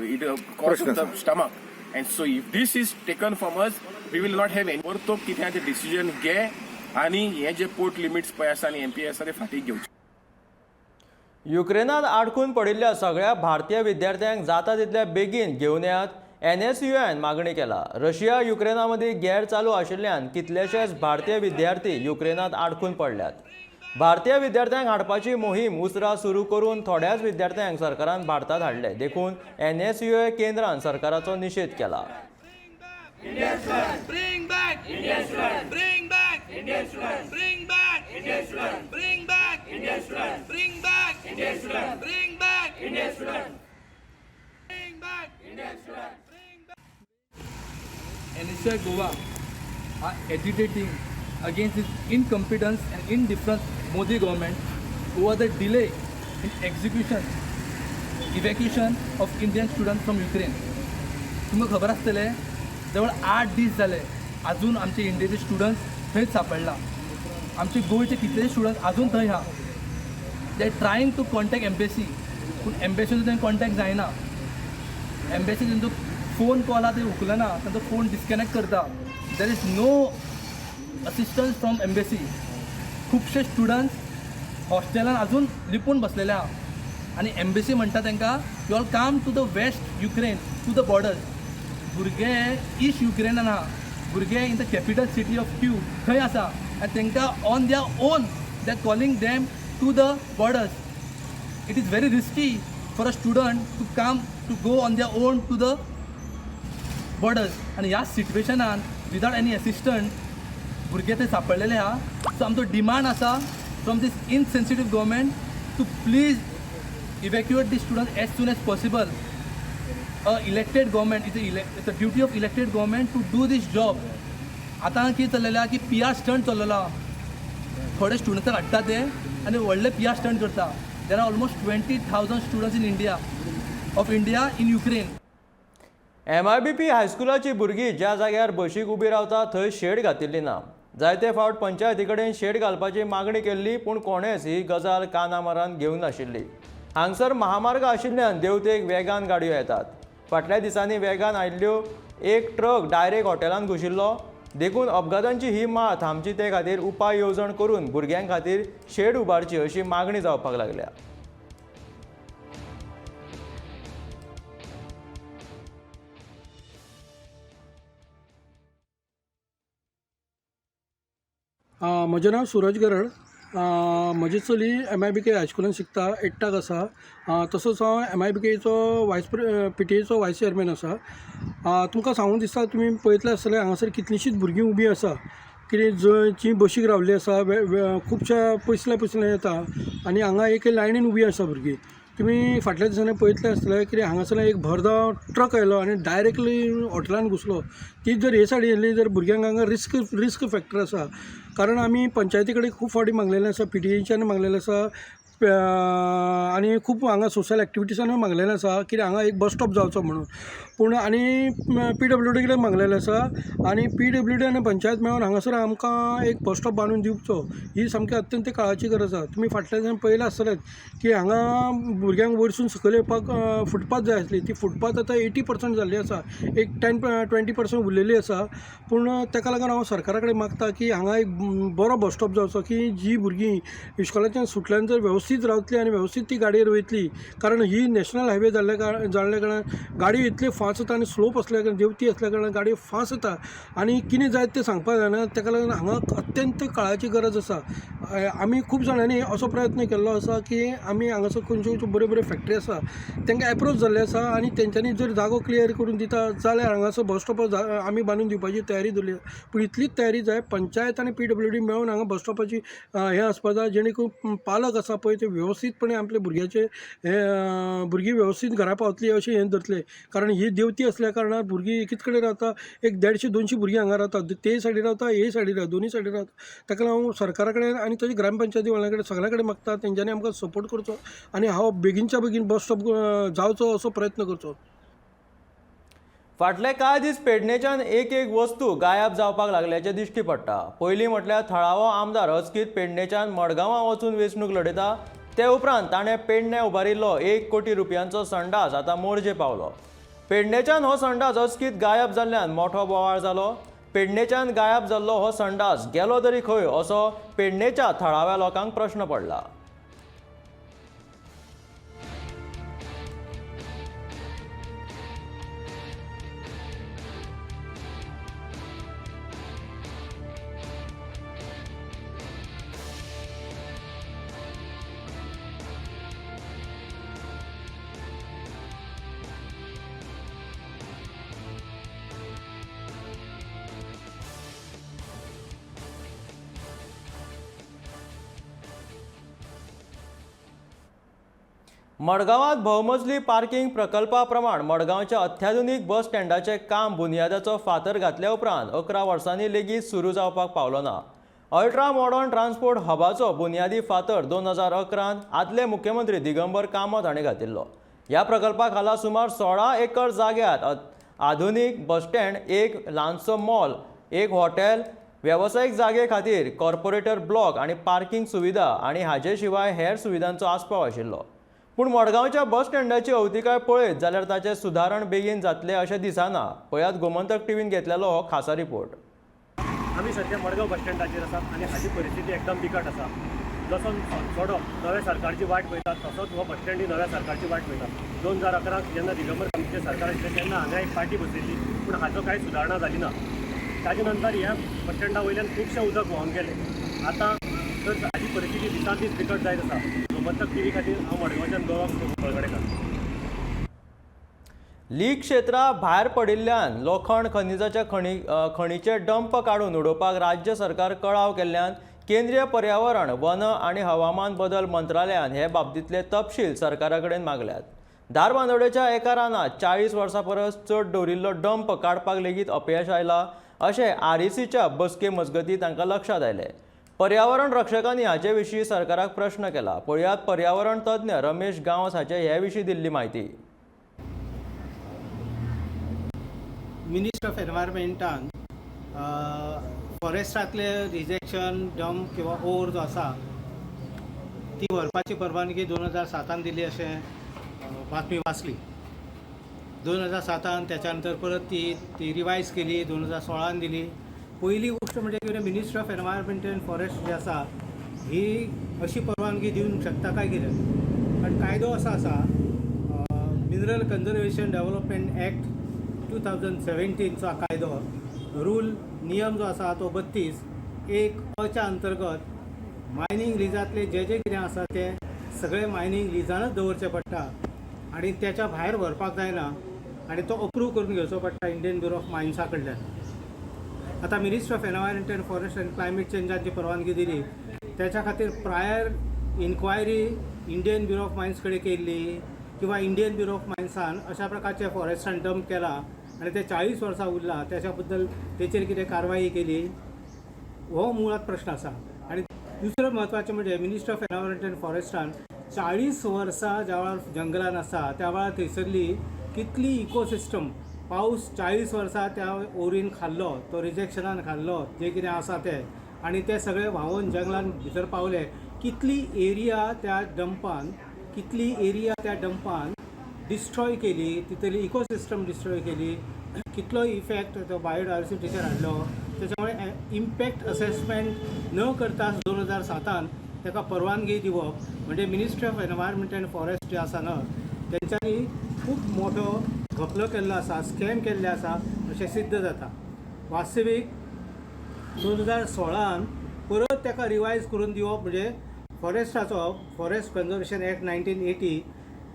it cause of the stomach. And so if this is taken from us, we will not have any. परतो कितें तें डिसिजन घे आनी हे जे पोर्ट लिमिट्स पळय आसा आनी एमपी आसा ते फाटीं घेवचे. युक्रेनात आडकून पडिल्ल्या सगळ्या भारतीय विद्यार्थ्यांक जाता तितल्या बेगीन घेवन येयात, एनएसयूआयन मागणी केला. रशिया युक्रेना मदीं गेर चालू आशिल्ल्यान कितलेशेच भारतीय विद्यार्थी युक्रेनात आडकून पडल्यात. भारतीय विद्यार्थ्यांक हाडपाची मोहीम उसरां सुरू करून थोड्याच विद्यार्थ्यांक सरकारान भारतांत हाडले, देखून एनएसयूआय केंद्रान सरकाराचो निशेध केला. Bring back Indian students! Bring back Indian students! Bring back Indian students! Bring back Indian students! Bring back Indian students! Bring back Indian students! Bring back Indian students! Bring back. NSUI Goa are agitating against this incompetence and indifference Modi government over the delay in execution, evacuation of Indian students from Ukraine. तुमकां खबर आसतलें, जवळ 8 दीस जाले, अजून आमचे इंडियेचे students थंयच सापडला. आमचे गोंयचे कितलेशे स्टुडंट्स अजून थंय आहा. They trying to contact embassy, पूण एम्बेसीचो तेंकां कॉन्टॅक्ट जायना. एम्बेसी तेंचो फोन कॉल आहा ते उखलना, तांचो फोन डिस्कनेक्ट करता. There is no assistance from embassy. खुबशे स्टुडंट्स हॉस्टेलान अजून लिपून बसलेले आहा आनी एम्बेसी म्हणटा तांकां, "You all come to the west Ukraine, to the borders." भुरगे इस्ट युक्रेनान आहा, भुरगे in the capital city of Kyiv थंय आसा आनी तांकां on their own they are calling them to the borders. It is very risky for a student to come, to go on their own to the borders. आनी ह्या सिट्युएशनान without any assistant भुरगे ते सापडलेले आहा. So आमचो demand आसा from this insensitive government to please evacuate the students as soon as possible. A elected government, it's a duty of elected government to do this job. आतां कितें चल्लेलें आहा की PR stunt चल्लेलो आहा. थोडे स्टुडंट्सांक हाडटा ते आनी व्हडले पीआर स्टंट करता. There are almost 20,000 students in India, of India in Ukraine. एमआयबीपी हायस्कुलाची भुरगीं ज्या जाग्यार बशीक उबी रावता थंय शेड घातिल्ली ना. जायते फावट पंचायती कडेन शेड घालपाची मागणी केल्ली, पूण कोणेच ही गजाल कानामनार घेवंक नाशिल्ली. हांगसर महामार्ग आशिल्ल्यान देंवतेक वेगान गाडयो येतात. फाटल्या दिसांनी वेगान आयिल्ल्यो एक ट्रक डायरेक्ट हॉटेलांत घुशिल्लो. देखून अपघातांची ही माळ थांबची ते खातीर उपाय येवजण करून भुरग्यां खातीर शेड उबारची अशी मागणी जावपाक लागल्या. म्हजें नांव सुरज गरड. म्हजी चली एमआयबीके हायस्कुलान शिकता, एट्थाक आसा. तसोच हांव एमआयबीकेचो वायस पीटीएचो वायस चेअरमॅन आसा. तुमकां सांगून दिसता, तुमी पळयतले आसतले, हांगासर कितलींशींच भुरगीं उबीं आसा, कितें जंय जीं बशीक रावल्लीं आसा, खुबश्या पयसल्या पयसल्यान येता आनी हांगा एक लायनीन उबीं आसा भुरगीं. तुमी फाटल्या दिसांनी पळयतले आसतले की हांगासरल्यान एक भरधांव ट्रक आयलो आनी डायरेक्टली हॉटेलान घुसलो. तीच जर हे सायडीन येयल्ली जर भुरग्यांक हांगा रिस्क रिस्क फॅक्टर आसा, कारण आमी पंचायती कडेन खूब फावटी मागलेलें आसा, पीटीएच्यान मागलेलें आसा आनी खूब हांगा सोशल एक्टिविटीजानूय मागलेलें आसा की हांगा एक बस स्टॉप जावचो म्हणून. पूण आनी पीडब्ल्यूडी कडेन मागलेलें आसा आनी पीडब्ल्यूडी आनी पंचायत मेळून हांगासर आमकां एक बस स्टॉप बांदून दिवचो ही सामकी अत्यंत काळाची गरज आसा. तुमी फाटल्या दिसान पळयलां आसतलेंच की हांगा भुरग्यांक वयरसून सकयल येवपाक फुटपाथ जाय आसली, ती फुटपाथ आतां 80% जाल्ली आसा, एक 10-20% उरलेली आसा. पूण ताका लागून हांव सरकारा कडेन मागता की हांगा एक बरो बस स्टॉप जावचो की जी भुरगीं इश्कोलाच्यान सुटल्यान जर व्यवस्थीत रावतली आनी व्यवस्थीत ती गाडयेर वयतली, कारण ही नॅशनल हायवे जाल्ल्या कारणान गाडी इतली फास्ट वता आनी स्लोप आसल्या कारणान, देंवती आसल्या कारणान गाडी फास्ट वता आनी कितें जायत तें सांगपाक जायना. ताका लागून हांगा अत्यंत काळाची गरज आसा. आमी खूब जाणांनी असो प्रयत्न केल्लो आसा की आमी हांगासर खंयच्यो खंयच्यो बऱ्यो बऱ्यो फॅक्टरी आसा तांकां एप्रोच जाल्ले आसा आनी तेंच्यांनी जर जागो क्लियर करून दिता जाल्यार हांगासर बस स्टॉप आमी बांदून दिवपाची तयारी दवरली. पूण इतलीच तयारी जाय, पंचायत आनी पीडब्ल्यूडी मेळून हांगा बस स्टॉपाची हें आसपा जाय, जेणे करून पालक आसा पळय ते व्यवस्थीतपणे आपल्या भुरग्याचे हे भुरगीं व्यवस्थीत घरा पावतली अशें हें धरतले. कारण ही देंवती आसल्या कारणान भुरगीं एकीच कडेन रावता, एक 150-200 भुरगीं हांगा रावतात, ते सायडीन रावता, हे सायडीन रावता, दोनूय सायडीन रावता. ताका लागून हांव सरकारा कडेन आनी तशें ग्रामपंचायती वाल्या कडेन सगळ्यां कडेन मागता तेंच्यांनी आमकां सपोर्ट करचो आनी हांव बेगीनच्या बेगीन बस स्टॉप जावचो असो प्रयत्न करचो. फाटले कांय दीस पेडणेच्यान एक एक वस्तू गायब जावपाक लागल्याचें दिश्टी पडटा. पयलीं म्हटल्यार थळावो आमदार अचकीत पेडणेच्यान मडगांवां वचून वेंचणूक लढयता, ते उपरांत ताणें पेडणे उबारिल्लो 1 कोटी रुपयांचो संडास आतां मोरजे पावलो. पेडणेच्यान हो संडास अचकीत गायब जाल्ल्यान मोठो बोवाळ जालो. पेडणेच्यान गायब जाल्लो हो संडास गेलो तरी खंय असो पेडणेच्या थळाव्या लोकांक प्रश्न पडला. मडगांवांत भोवमजली पार्किंग प्रकल्पा प्रमाण मडगांवच्या अत्याधुनीक बस स्टँडाचें काम बुन्यादाचो फातर घातल्या उपरांत 11 वर्सांनी लेगीत सुरू जावपाक पावलो ना. अल्ट्रा मॉडर्न ट्रान्सपोर्ट हबाचो बुन्यादी फातर 2011 आदले मुख्यमंत्री दिगंबर कामत हांणी घातिल्लो. ह्या प्रकल्पा खाला सुमार 16 एकर जाग्यात आधुनीक बस स्टँड, एक ल्हानसो मॉल, एक हॉटेल, वेवसायीक जागे खातीर कॉर्पोरेटर ब्लॉक आनी पार्किंग सुविधा आनी हाजे शिवाय हेर सुविधांचो आस्पाव आशिल्लो. पूण मडगांवच्या बस स्टँडाची अवतिकाय पळयत जाल्यार ताचें सुदारण बेगीन जातलें अशें दिसना. पळयात गोमंतक टीव्हीन घेतलेलो हो खासा रिपोर्ट. आमी सद्या मडगांव बस स्टँडाचेर आसात आनी हाची परिस्थिती एकदम बिकट आसा. जसो सोनसोडो नव्या सरकारची वाट पळयता तसोच हो बस स्टँडूय नव्या सरकारची वाट पळयता. 2011 जेन्ना दिगंबर कामतीचें सरकार आशिल्लें तेन्ना हांगा एक पार्टी बसयल्ली, पूण हाचो कांय सुदारणा जाली ना. ताजे नंतर ह्या बस स्टँडा वयल्यान खुबशें उदक व्हांवन गेलें. आतां तर हाची परिस्थिती दिसान दीस बिकट जायत आसा. गोमंतक टीव्ही खातीर हांव मडगांवच्यान गोवा कळगडेकार. लीग क्षेत्रा भायर पडिल्ल्यान लोखण खनिजाच्या खणीचे डंप काडून उडोवपाक राज्य सरकार कळाव केल्ल्यान केंद्रीय पर्यावरण, वन आनी हवामान बदल मंत्रालयान हे बाबतींतले तपशील सरकारा कडेन मागल्यात. धारबांदोडेच्या एका रानांत 40 वर्सां परस चड दवरिल्लो डंप काडपाक लेगीत अपयश आयला अशें आरईसीच्या बसके मजगतीं तांकां लक्षांत आयलें. पर्यावरण रक्षकांनी हाचे विशीं सरकाराक प्रश्न केला. पळयात पर्यावरण तज्ञ रमेश गांवस हाचे हे विशीं दिल्ली म्हायती. मिनिस्ट्री ऑफ एनवायरमेंटान फॉरेस्टांतले रिजेक्शन डंप किंवा ओर जो आसा ती व्हरपाची परवानगी 2007 दिली अशें बातमी वाचली. 2007 त्याच्या नंतर परत ती रिवायज केली, 2016 दिली. पयली गोश्ट म्हणजे कितें, ministry of environment and forest जी आसा ही अशी परवानगी दिवंक शकता काय कितें? कारण कायदो असो आसा, मिनरल कन्जर्वेशन डेव्हलपमेंट एक्ट 2017चो कायदो, रूल नियम जो आसा तो 32(1) अच्या अंतर्गत मायनींग लिजांतले जे जे कितें आसा ते सगळे मायनींग लिजानच दवरचें पडटा आनी त्याच्या भायर व्हरपाक जायना आनी तो अप्रूव करून घेवचो पडटा इंडियन ब्युरो ऑफ मायन्सा कडल्यान. आतां ministry of environment and forest and climate चेंजान जी परवानगी दिली त्याच्या खातीर prior inquiry Indian bureau of mines कडेन केल्ली किंवा इंडियन ब्युरो ऑफ मायन्सान अशा प्रकारचे फॉरेस्टान डंप केला आनी ते 40 वर्सां उरला त्याच्या बद्दल तेचेर कितें कारवाई केली हो मुळात प्रश्न आसा. आनी दुसरें म्हत्वाचें म्हणजे मिनिस्ट्री ऑफ एनवायरमेंट एंड फॉरेस्टान 40 वर्सां ज्या वेळार जंगलान आसा त्या वेळार थंयसरली कितली इकोसिस्टम पावस 40 वर्सां त्या ओरीन खाल्लो तो रिजेक्शनान खाल्लो जें कितें आसा तें आनी ते सगळे व्हांवून जंगलान भितर पावले. कितली एरिया त्या डंपान डिस्ट्रॉय केली, तितली इकोसिस्टम डिस्ट्रॉय केली, कितलो इफेक्ट तो बायोडायवर्सिटीचेर हाडलो. त्याच्यामुळे इम्पॅक्ट असेसमेंट न करता 2007 ताका परवानगी दिवप म्हणजे ministry of environment and forest जे आसा न्हय तेंच्यांनी खूब मोठो घपलो केल्लो आसा, स्कॅम केल्ले आसा अशें सिद्ध जाता. वास्तवीक 2016 परत ताका रिवायज करून दिवप म्हणजे फॉरेस्टाचो फॉरेस्ट कन्जर्वेशन एक्ट 1980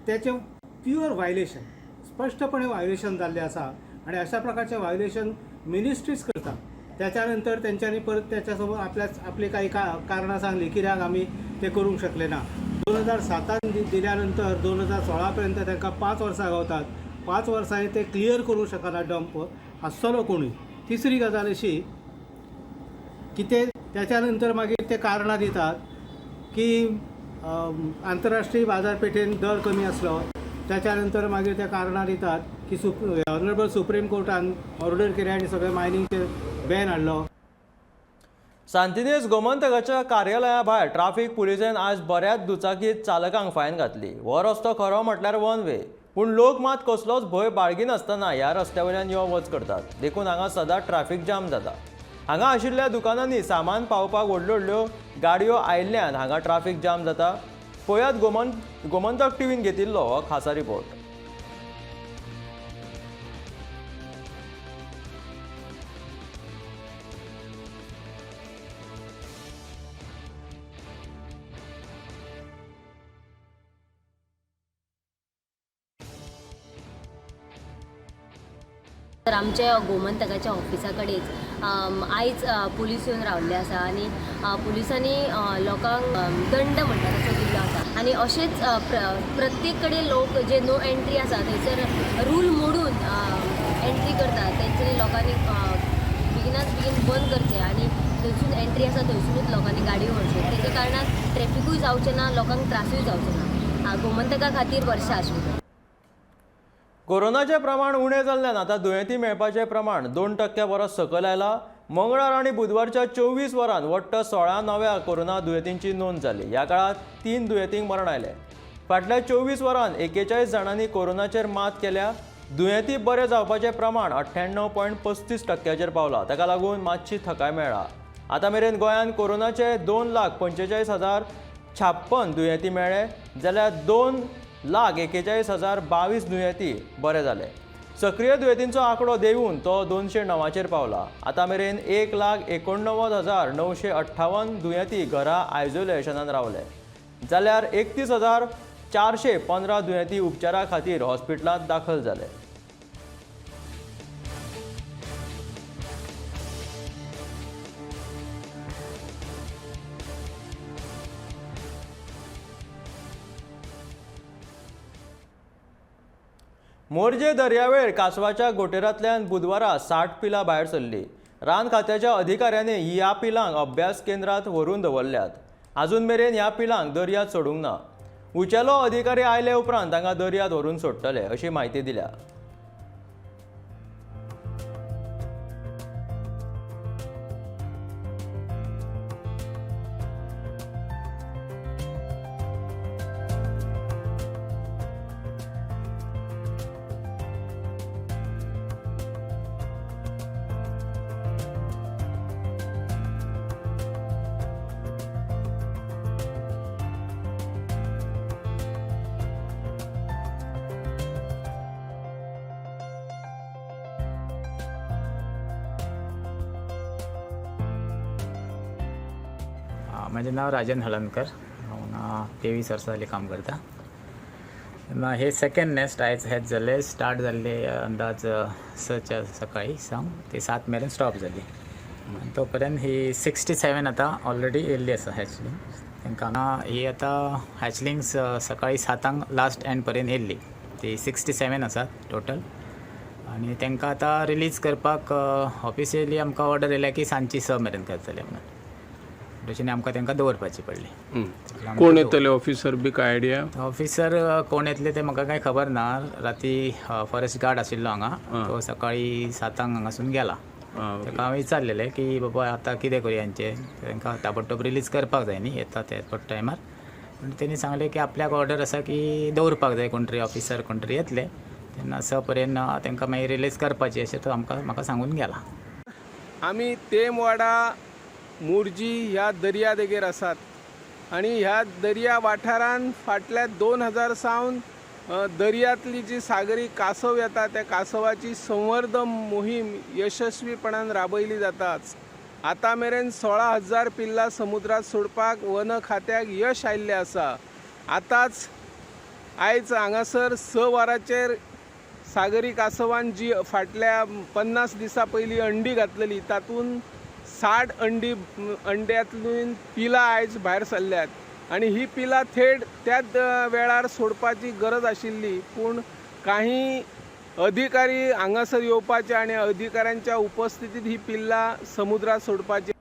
तेचें प्युअर व्हायलेशन, स्पश्टपणे व्हायलेशन जाल्लें आसा आनी अशा प्रकारचें व्हायलेशन मिनिस्ट्रीच करता. त्याच्या नंतर तेंच्यांनी परत त्याच्या सोबत आपली काही कारणां सांगली कित्याक आमी ते करूंक शकले ना. 2007 दिल्या नंतर 2016 पर्यंत तांकां 5 वर्सां गावतात. 5 वर्सांनी ते क्लियर करूंक शकना डंप आसतलो कोणूय. तिसरी गजाल अशी की ते त्याच्या नंतर मागीर ते कारणां दितात की आंतरराष्ट्रीय बाजारपेठेन दर कमी आसलो. त्याच्या नंतर मागीर ते कारणां दितात की ऑनरेबल सुप्रीम कोर्टान ऑर्डर केली आनी सगळे मायनिंगचेर बॅन हाडलो. सांतिनेज गोमंतकाच्या कार्यालया भायर ट्राफिक पुलिसेन आज बऱ्याच दुचाकी चालकांक फायन घातली. हो रस्तो खरो म्हटल्यार वन वे, पूण लोक मात कसलोच भंय बाळगिनासतना ह्या रस्त्या वयल्यान यो वच करतात. देखून हांगा सदांच ट्राफिक जाम जाता. हांगा आशिल्ल्या दुकानांनी सामान पावपाक व्हडल्यो व्हडल्यो गाडयो आयिल्ल्यान हांगा ट्राफिक जाम जाता. पळयात गोमंतक टीव्हीन घेतिल्लो हो खासा रिपोर्ट. तर आमच्या गोमंतकाच्या ऑफिसा कडेच आयज पुलीस येवन रावल्ले आसा आनी पुलिसांनी लोकांक दंड म्हणटा तसो दिल्लो आसा. आनी अशेंच प्रत्येक कडेन लोक जे नो एंट्री आसा थंयसर रूल मोडून एंट्री करता तेंच्यांनी लोकांनी बेगिनात बेगीन बंद करचें आनी थंयसून एंट्री आसा थंयसुनूच लोकांनी गाडयो व्हरच्यो. तेच्या कारणान ट्रॅफिकूय जावचें ना, लोकांक त्रासूय जावचो ना. गोमंतका खातीर वर्षा आशिल्लें. कोरोनाचें प्रमाण उणें जाल्ल्यान आतां दुयेंती मेळपाचें प्रमाण 2% परस सकयल आयलां. मंगळार आनी बुधवारच्या 24 वरांत वट्ट 16 नव्या कोरोना दुयेंतींची नोंद जाली. ह्या काळांत 3 दुयेंतींक मरण आयलें. फाटल्या 24 वरांत 41 जाणांनी कोरोनाचेर मात केल्या. दुयेंती बरे जावपाचें प्रमाण 98.35% पावलां. ताका लागून मातशी थकाय मेळ्ळा. आतां मेरेन गोंयांत कोरोनाचे 2,45,056 दुयेंती मेळ्ळे जाल्यार 2,41,022 दुयेंती बरे जाले. सक्रीय दुयेंतींचो आंकडो देंवून तो 209चेर पावला. आतां मेरेन 1,89,958 दुयेंती घरा आयसोलेशनान रावले जाल्यार 31,415 दुयेंती उपचारा खातीर हॉस्पिटलांत दाखल जाले. मोरजे दर्यावेळ कासवाच्या गोटेरांतल्यान बुधवारा 60 पिलां भायर सरली. रान खात्याच्या अधिकाऱ्यांनी ह्या पिलांक अभ्यास केंद्रांत व्हरून दवरल्यात. आजून मेरेन ह्या पिलांक दर्यांत सोडूंक ना. उंचेलो अधिकारी आयले उपरांत तांकां दर्यांत व्हरून सोडटले अशी म्हायती दिल्या. म्हजें नांव राजन हळदणकर, हांव 23 वर्सां जालीं काम करता. हे सेकंड नेस्ट आयज हेच जाल्ले, स्टार्ट जाल्ले अंदाज 6च्या सकाळी सावन ते 7 मेरेन स्टॉप जाली. तो पर्यंत ही 67 आतां ऑलरेडी येयल्ली आसा हॅचली. तांकां ही आतां हॅचलिंग्स सकाळी 7 लास्ट एंड पर्यंत येयल्ली, ती 67 आसात टोटल. आनी तांकां आतां रिलीज करपाक ऑफिशियली आमकां ऑर्डर येयल्या की सांजची 6 मेरेन करतले म्हणून, तशें आमकां तांकां दवरपाची पडली. कोण येतले ऑफिसर बी काय आयडिया? ऑफिसर कोण येतले ते म्हाका कांय खबर ना. राती फॉरेस्ट गार्ड आशिल्लो हांगा, तो सकाळी 7 हांगासून गेला. ताका हांवें विचारलेलें की बाबा आतां कितें करूया हेंचें, तांकां ताबडतोब रिलीज करपाक जाय न्ही येता त्या टायमार. पूण तेणी सांगलें की आपल्याक ऑर्डर आसा की दवरपाक जाय, कोण तरी ऑफिसर कोण तरी येतले तेन्ना 6 पर्यंत तांकां मागीर रिलीज करपाची अशें तो आमकां म्हाका सांगून गेला. आमी तेमवाडा मोरजी ह्या दर्या देगेर आसात आनी ह्या दर्या वाठारान फाटल्या 2000 सावन दर्यांतली जी सागरी कासव येता त्या कासवाची संवर्धन मोहीम यशस्वीपणान राबयली जाताच. आतां मेरेन 16,000 पिल्लां समुद्रांत सोडपाक वन खात्याक यश आयिल्लें आसा. आतांच आयज हांगासर 6 वरांचेर सागरी कासवान जी फाटल्या 50 दिसां पयलीं अंडी घातलेली तातूंत 60 अंड्यांतल्यान पिलां आयज भायर सरल्यात आनी ही पिलां थेट त्याच वेळार सोडपाची गरज आशिल्ली, पूण काही अधिकारी हांगासर येवपाचे आनी अधिकाऱ्यांच्या उपस्थितीत ही पिल्लां समुद्रांत सोडपाची.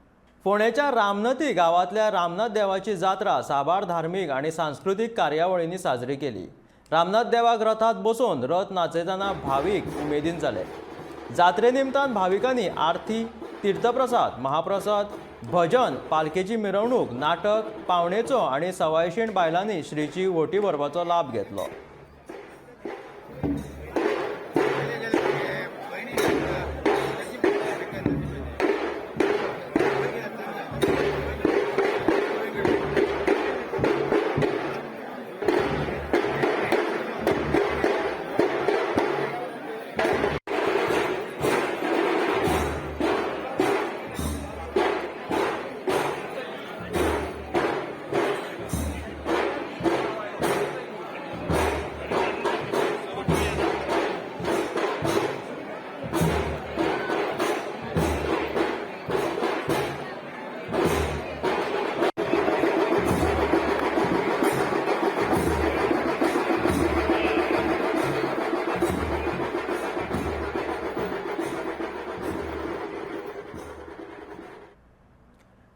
फोंडेच्या रामनती गांवांतल्या रामनाथ देवाची जात्रा साबार धार्मीक आनी सांस्कृतीक कार्यावळींनी साजरी केली. रामनाथ देवाक रथात बसोवन रथ नाचयतना भावीक उमेदीन जाले. जात्रे निमतान भाविकांनी आरती, तीर्थप्रसाद, महाप्रसाद, भजन, पालखेची मिरवणूक, नाटक, पावणेचो आनी सवायशीण बायलांनी श्रीची व्होटी भरपाचो लाभ घेतलो.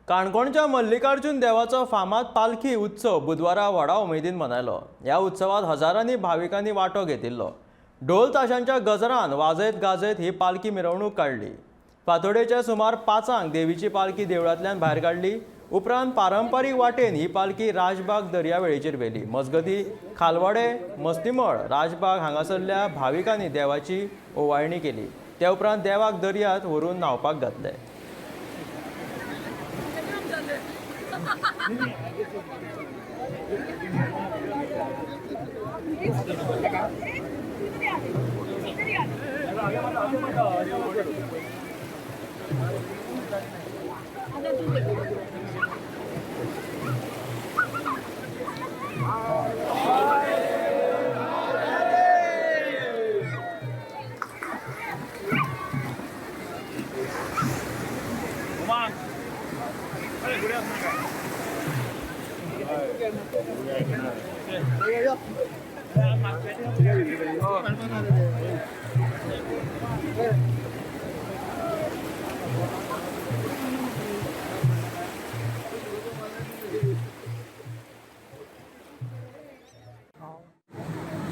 काणकोणच्या मल्लिकार्जुन देवाचो फामाद पालखी उत्सव बुधवारा व्हडा उमेदीन मनयलो. ह्या उत्सवात हजारांनी भाविकांनी वांटो घेतिल्लो. ढोल ताशांच्या गजरान वाजयत गाजयत ही पालखी मिरवणूक काडली. फांतोडेच्या सुमार 5 देवीची पालखी देवळांतल्यान भायर काडली. उपरांत पारंपारीक वाटेन ही पालखी राजबाग दर्यावेळेचेर व्हेली. मजगती खालवाडे, मस्तीमळ, राजबाग हांगासरल्या भाविकांनी देवाची ओवाळणी केली. त्या उपरांत देवाक दर्यांत व्हरून न्हांवपाक घातले.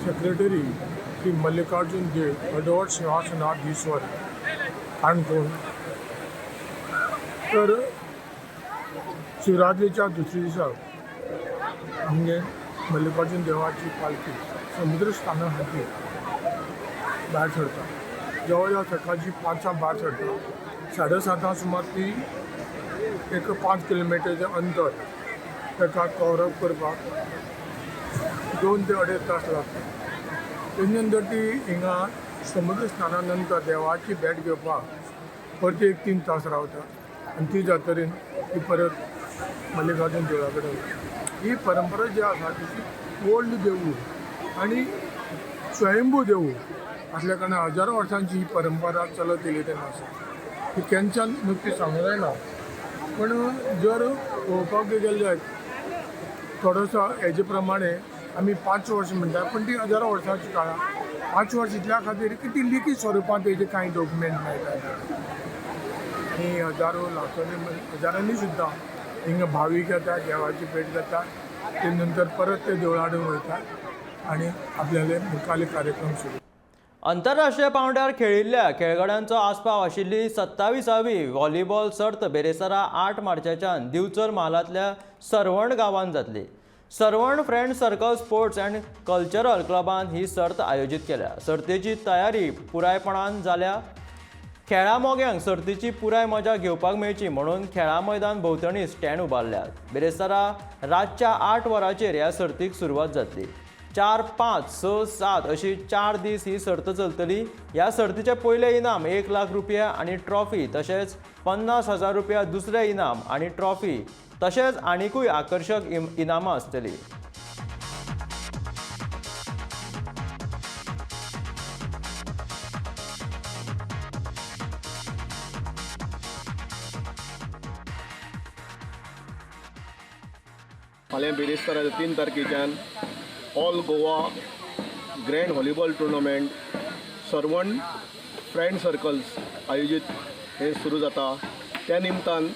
सेक्रेटरी श्री मल्लिकार्जुन देव अडवड सिंहासनाधीश्वर काणकोण. तर शिवरात्रीच्या दुसऱ्या दिसा आमगे मल्लिकार्जुन देवाची पालखी समुद्र स्थाना खातीर भायर सरता. जवळ जवळ सकाळची 5 भायर सरता. 7:30 सुमार ती एक 5 किलोमिटरचें अंतर ताका कवरअप करपाक 2 ते 2.5 तास लागता. तेजे नंतर ती हिंगा समुद्र स्नाना नंतर देवाची भेट घेवपाक परती एक 3 तास रावता आनी ती जातरीन ती परत मल्लिकार्जुन देवळा कडेन वता. ही परंपरा जी आसा ती ओल्ड देवूळ आनी स्वयंभू देवूळ आसल्या कारणान हजारो वर्सांची ही परंपरा चलत येयली तेन्ना आसा. ती केन्नाच्यान नक्की सांगूंक जायना, पूण जर पळोवपाक गेले जायत थोडोसो हेजे प्रमाणे आमी 5 वर्सां म्हणटा, पूण ती हजारो वर्सांची काळा 5 वर्स इतल्या खातीर की ती लिखीत स्वरुपांत तेजे कांय डॉक्युमेंट मेळटा आनी हजारो लाखांनी हजारांनी सुद्दां हिंगा भावीक येता, देवाची भेट घेता, ते नंतर परत ते देवळाडून वयतात आनी आपल्याले मुखाले कार्यक्रम सुरू. आंतरराष्ट्रीय पांवड्यार खेळिल्ल्या खेळगड्यांचो आस्पाव आशिल्ली 27वी व्हॉलीबॉल सर्त बेरेस्तारा 8 मार्चाच्यान दिवचल म्हालांतल्या सरवण गांवांत जातली. Sarvan friend circle sports and cultural क्लबान ही सर्त आयोजीत केल्या. सर्तीची तयारी पुरायपणान जाल्या. खेळा मोग्यांक सर्तीची पुराय मजा घेवपाक मेळची म्हणून खेळा मैदान भोंवतणी स्टँड उबारल्यात. बेरेस्तारा रातच्या 8 वरांचेर ह्या सर्तीक सुरवात जातली. 4, 5, 6, 7 अशी 4 दीस ही सर्त चलतली. ह्या सर्तीचें पयलें इनाम 1 लाख रुपया आनी ट्रॉफी, तशेंच 50,000 रुपया दुसरें इनाम आनी ट्रॉफी, तशेंच आनिकूय आकर्शक इनामां आसतली. फाल्यां बिरेस्तारा 3 तारखेच्यान all Goa grand volleyball tournament Sarvan friend circles आयोजीत हें सुरू जाता. त्या निमतान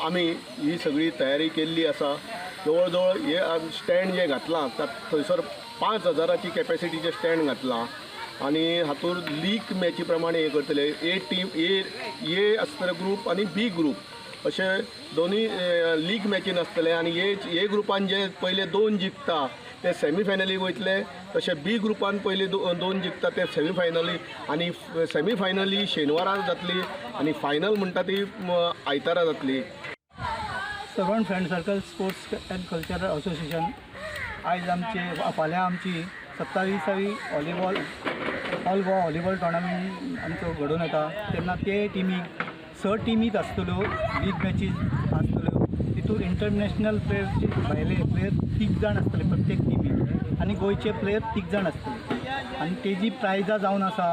आमी ही सगळी तयारी केल्ली आसा. जवळ जवळ हे स्टँड जे घातलां थंयसर 5,000ची कॅपेसिटीचें स्टँड घातलां आनी हातूंत लीग मॅची प्रमाणे हें करतले. ए टीम ए आसतले ग्रूप आनी बी ग्रूप अशे दोनूय लीग मॅचीन आसतले आनी ए ग्रुपान जे पयले 2 जिखता ते सेमीफायनलीक वयतले, तशें बी ग्रुपान पयले 2 जिखता ते सेमीफायनली आनी सेमीफायनली शेनवारा जातली आनी फायनल म्हणटा ती आयतारा जातली. Sarvan friend circle sports and cultural association आयज आमचे फाल्यां आमची 27वी volleyball all Goa volleyball tournament आमचो घडोवन येता. तेन्ना ते टिमीक 6 टिमीत आसतल्यो, लीग मॅचीज आसतल्यो. तितून इंटरनॅशनल प्लेयर्स भायले प्लेयर 3 जाण आसतले प्रत्येक टिमीक आनी गोंयचे प्लेयर 3 जाण आसतले. आनी तेजी प्रायजां जावन आसा,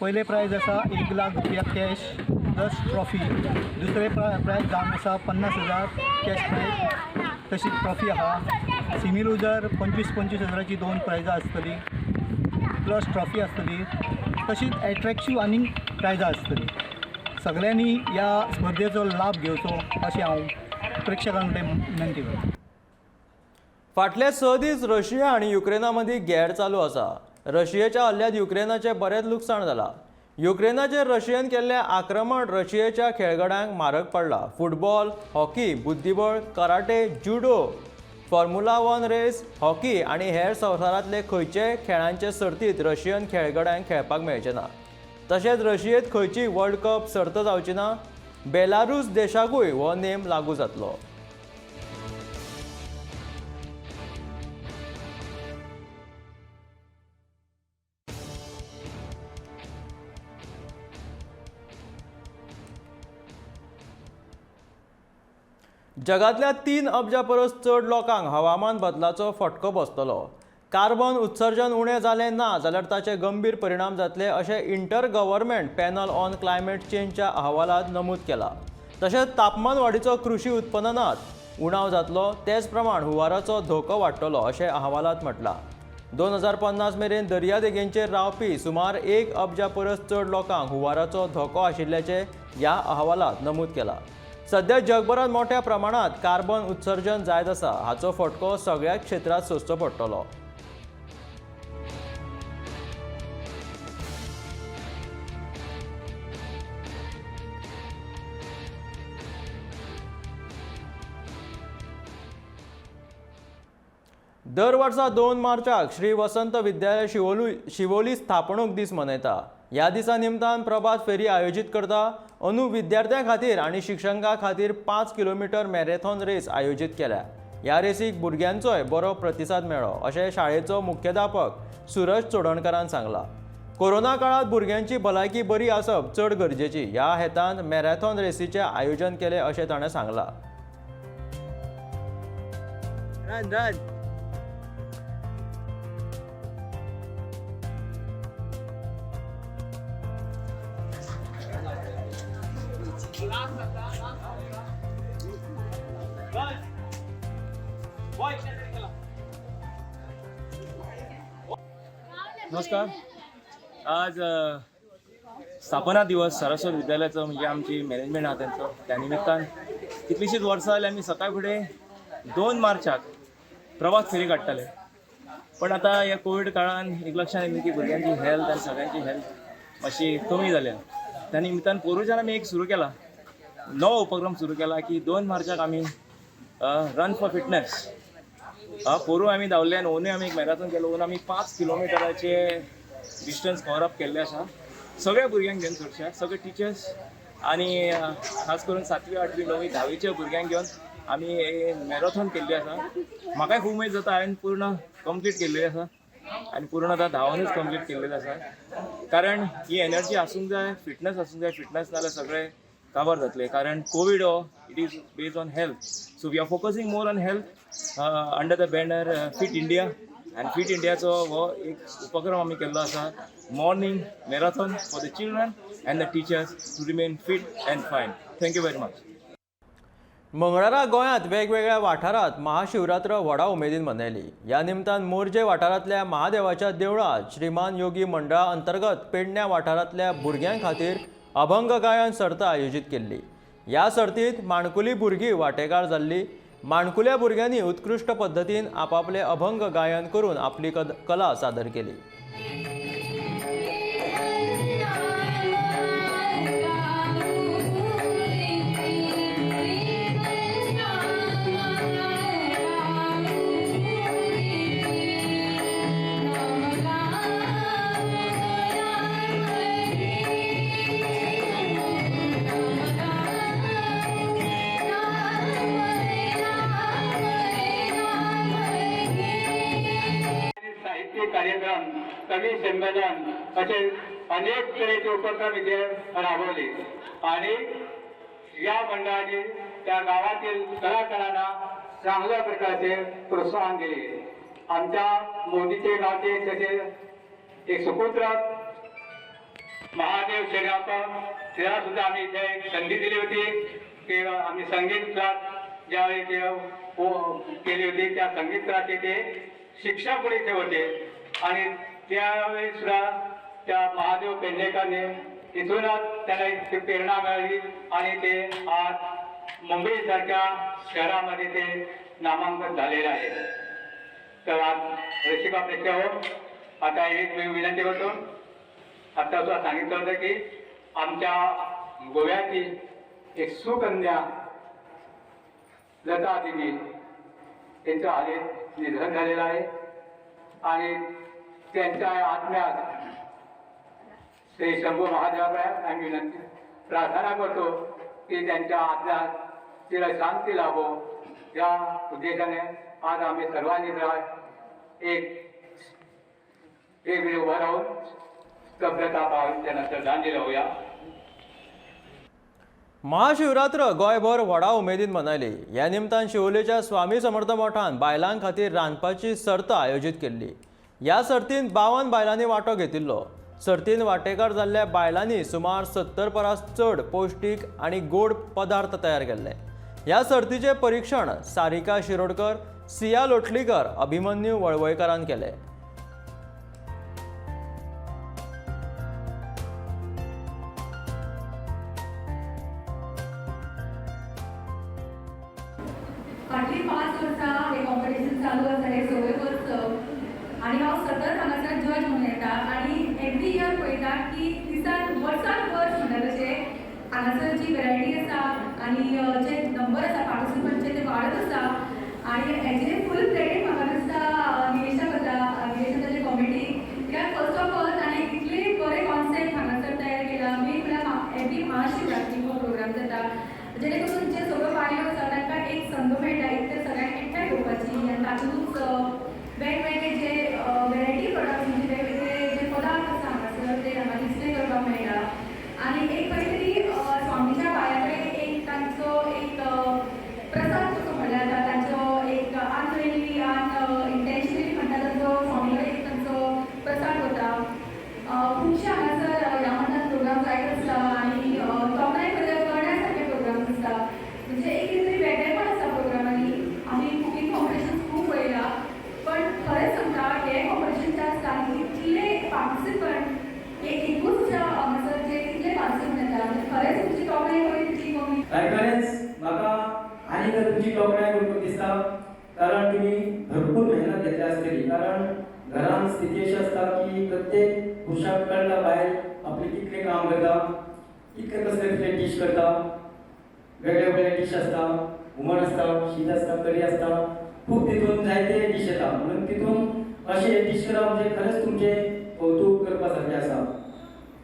पयलें प्रायज आसा 1 लाख रुपया कॅश प्लस ट्रॉफी, दुसरें प्रायज जावन आसा 50,000 कॅश प्रायज तशीच ट्रॉफी आसा. सेमी लुजर 25-25 हजाराची 2 प्रायजां आसतली प्लस ट्रॉफी आसतली, तशीच एट्रेक्टीव आनी प्रायजां आसतली. सगळ्यांनी ह्या स्पर्धेचो लाभ घेवचो अशें हांव प्रेक्षकां कडेन विनंती करता. फाटले 6 दीस रशिया आनी युक्रेना मदीं गेर चालू आसा. रशियेच्या हल्ल्यांत युक्रेनाचें बरेंच लुकसाण जालां. युक्रेनाचेर रशियेन केल्लें आक्रमण रशियेच्या खेळगड्यांक म्हारग पडलां. फुटबॉल, हॉकी, बुद्धिबळ, karate, judo, formula 1 race, hockey आनी हेर संवसारांतले खंयचेय खेळांचे सर्तींत रशियन खेळगड्यांक खेळपाक मेळचें ना. तशेंच रशियेंत खंयची वर्ल्ड कप सर्त जावची ना. बेलारूस देशाकूय हो नेम लागू जातलो. जगांतल्या 3 अब्जा परस चड लोकांक हवामान बदलाचो फटको बसतलो. कार्बन उत्सर्जन उणें जालें ना जाल्यार ताचे गंभीर परिणाम जातले अशें inter government panel on climate चेंजच्या अहवालांत नमूद केलां. तशेंच तापमान वाडीचो कृशी उत्पन्नांत उणाव जातलो, तेच प्रमाण हुंवाराचो धोको वाडटलो अशें अहवालांत म्हटलां. 2050 मेरेन दर्यादेगेंचेर रावपी सुमार 1 अब्जा परस चड लोकांक हुंवाराचो धोको आशिल्ल्याचें ह्या अहवालांत नमूद केलां. सध्या जगभरात मोठ्या प्रमाणात कार्बन उत्सर्जन जायत आसा. हाचो फटको सगळ्या क्षेत्रांत सोंसचो पडटलो. दर वर्सा 2 मार्चाक श्री वसंत विद्यालय शिवोली स्थापणूक दीस मनयता. ह्या दिसा निमतान प्रभात फेरी आयोजीत करता. अंदू विद्यार्थ्यां खातीर आनी शिक्षकां खातीर 5 किलोमिटर मॅरेथॉन रेस आयोजीत केल्या. ह्या रेसीक भुरग्यांचोय बरो प्रतिसाद मेळ्ळो अशें शाळेचो मुख्याध्यापक सुरज चोडणकारान सांगलां. कोरोना काळांत भुरग्यांची भलायकी बरी आसप चड गरजेची, ह्या हेतान मॅरेथॉन रेसीचें आयोजन केलें अशें ताणें सांगलां. Run run. नमस्कार. आज स्थापना दिवस सारस्वत विद्यालयाचो, म्हणजे आमची मॅनेजमेंट आहा तेंचो, त्या निमित्तान कितलीशींच वर्सां जालीं आमी सकाळ फुडें 2 मार्चाक प्रभात फेरी काडटाले. पण आतां ह्या कोवीड काळान एक लक्षांत येयलें की भुरग्यांची हेल्थ आनी सगळ्यांची हेल्थ मातशी कमी जाल्या. त्या निमित्तान पोरूच्यान आमी एक सुरू केला, नवो उपक्रम सुरू केला की 2 मार्चाक आमी रन फॉर फिटनस. पोरू आमी धांवले आनी ओनूय आमी एक मॅराथॉन केलो. ओनू आमी 5 किलोमिटराचे डिस्टन्स कवर अप केल्लें आसा, सगळ्या भुरग्यांक घेवन, चडश्या सगळे टिचर्स आनी खास करून 7वी 8वी 9वी 10वीच्या भुरग्यांक घेवन आमी मॅराथॉन केल्ली आसा. म्हाकाय खूब उमेद जाता, हांवें पूर्ण कंप्लीट केल्ली आसा आनी पूर्ण आतां धांवनूच कंप्लीट केल्लें आसा. कारण ही एनर्जी आसूंक जाय, फिटनस आसूंक जाय. फिटनस नाजाल्यार सगळें काबार जातलें. कारण कोवीड हो it is based on health, so we are focusing more on health under the banner fit India. आनी फिट इंडियाचो हो एक उपक्रम आमी केल्लो आसा, morning marathon for the children and the teachers to remain fit and fine. Thank you very much. मंगळारा गोंयांत वेगवेगळ्या वाठारांत महाशिवरात्र व्हडा उमेदीन मनयली. ह्या निमतान मोरजे वाठारांतल्या महादेवाच्या देवळांत श्रीमान योगी मंडळा अंतर्गत पेडण्या वाठारांतल्या भुरग्यां खातीर अभंग गायन सर्त आयोजीत केल्ली. ह्या सर्तींत माणकुली भुरगीं वांटेकार जाल्ली. माणकुल्या भुरग्यांनी उत्कृश्ट पद्दतीन आपापले अभंग गायन करून आपली कला सादर केली. कार्यक्रम, कवी संमेलन असे अनेक तरेचे उपक्रम इथे राबवले आणि या मंडळाने त्या गावातील कलाकारांना चांगल्या प्रकारचे प्रोत्साहन दिले. आमच्या मोदीचे गावचे तसे एक सुपुत्र महादेव शेगावकर त्याला सुद्धा आम्ही इथे एक संधी दिली होती की आम्ही संगीत क्लास ज्यावेळी ते केली होती त्या संगीत क्लासचे ते शिक्षक म्हणून इथे होते आणि त्यावेळी सुद्धा त्या महादेव पेडणेकरने इथूनच त्यांना एक प्रेरणा मिळाली आणि ते आज मुंबईसारख्या शहरामध्ये ते नामांकन झालेले आहे. तर आज रसिका प्रेक्षक हो, आता एक मी विनंती करतो. आता सुद्धा सांगितलं होतं की आमच्या गोव्याची एक सुकन्या लता दिदी यांचं आले निधन झालेलं आहे आणि त्यांच्या आत्म्यात श्री शंभू महादेवाकडे आम्ही विनंती प्रार्थना करतो की त्यांच्या आत्म्यात तिला शांती लाभो. या उद्देशाने आज आम्ही सर्वांनी एक एक वेळ उभा राहून स्तब्धता पाहून त्यांना श्रद्धांजली वाहूया. महाशिवरात्र गोंयभर व्हडा उमेदीन मनयली. ह्या निमतान शिवोलेच्या स्वामी समर्थ मठान बायलां खातीर रांदपाची सर्त आयोजीत केल्ली. ह्या सर्तीन 52 बायलांनी वांटो घेतिल्लो. सर्तीन वांटेकार जाल्ल्या बायलांनी सुमार 70 परस चड पौश्टीक आनी गोड पदार्थ तयार केल्ले. ह्या सर्तीचें परिक्षण सारिका शिरोडकर, सिया लोटलीकर, अभिमन्यू वळवयकारान केलें. फाटलीं 5 वर्सां हें कॉम्पिटिशन चालू आसा, हें सगळें वर्स आनी हांव सतत हांगासर जज म्हणून येता आनी एवरी इयर पळयता की दिसान वर्सान वर्स म्हणटा तशें हांगासर जी वेरायटी आसा आनी जे नंबर आसा पार्टिसिपंटचे ते वाडत आसा आनी हेजे फूल क्रेडीट म्हाका दिसता निलेशाक वता, निलेशान ताजे कॉमिटी. कित्याक फर्स्ट ऑफ ऑल ताणें इतले बरे कॉन्सेप्ट हांगासर तयार केला. मेन म्हळ्यार एवरी महाशिवरात्री हो प्रोग्राम जाता जेणे करून जे सगळ्यो बायलो आसा तांकां एक संद मेळटा एक तर सगळ्यांक एकठांय येवपाची आनी तातूंतच वेगवेगळे जे वेरायटी प्रोडक्ट्स म्हणजे वेगवेगळे जे पदार्थ आसा हांगासर ते हांगा डिस्प्ले करपाक मेळटा आनी एक खंय तरी स्वामीच्या पांया कडेन एक तांचो एक प्रसाद कसो म्हणल्यार जाता, तांचो एक आंजळी आनी एकदां तुमची तोखणाय करून दिसता, कारण तुमी भरपूर मेहनत घेतल्या आसतली. कारण घरान स्थिती अशी आसता की प्रत्येक पुरुशाक कळटा बायल आपली कितलें काम करता, कितले कसले कसले डीश करता, वेगळे वेगळे डीश आसता, हुमण आसता, शीत आसता, कडी आसता, खूब तितून जायते डीश येता. म्हणून तितून अशें डीश करप म्हणजे खरेंच तुमचें कौतूक करपा सारकें आसा.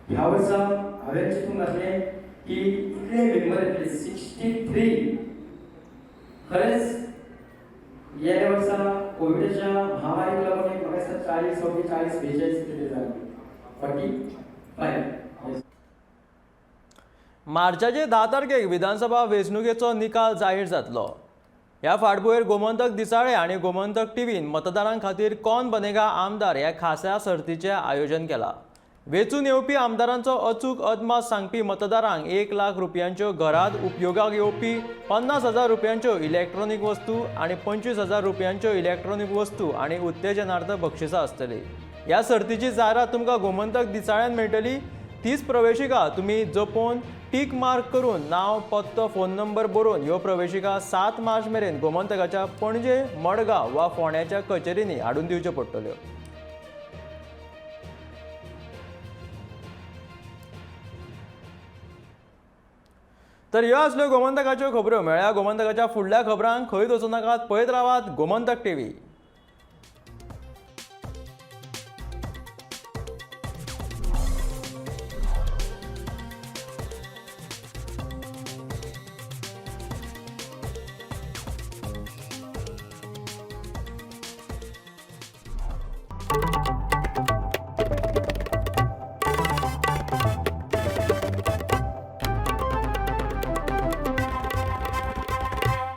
ह्या वर्सा हांवें चिंतूंक नासलें की इतले मेंबर येतले, 63. खरेंच गेल्या वर्सा कोविडाच्या महामारीक लागून एक म्हाका दिसता 40 44 42 कितें जालें, 45. मार्चाचे 10 तारखेक विधानसभा वेंचणुकेचो निकाल जाहीर जातलो. ह्या फाटभुंयेर गोमंतक दिसाळे आनी गोमंतक टीव्हीन मतदारां खातीर कोण बनेगा आमदार ह्या खासा सर्तीचें आयोजन केलां. वेंचून येवपी आमदारांचो अचूक अदमास सांगपी मतदारांक 1 लाख रुपयांच्यो घरांत उपयोगाक येवपी 50,000 रुपयांच्यो इलेक्ट्रॉनीक वस्तू आनी 25,000 रुपयांच्यो इलेक्ट्रॉनीक वस्तू आनी उत्तेजनार्थ बक्षिसां आसतलीं. ह्या सर्तीची जायरात तुमकां गोमंतक दिसाळ्यान मेळटली. तीच प्रवेशिका तुमी जपोवन टीक मार्क करून नांव, पत्तो, फोन नंबर बरोवन ह्यो प्रवेशिका 7 मार्च मेरेन गोमंतकाच्या पणजे, मडगांव वा फोंड्याच्या कचेरींनी हाडून दिवच्यो पडटल्यो. तर ह्यो आसल्यो गोमंतकाच्यो खबऱ्यो. मेळ्ळ्या गोमंतकाच्या फुडल्या खबरांक खंयच वचूं नाकात, पळयत रावात गोमंतक टीव्ही.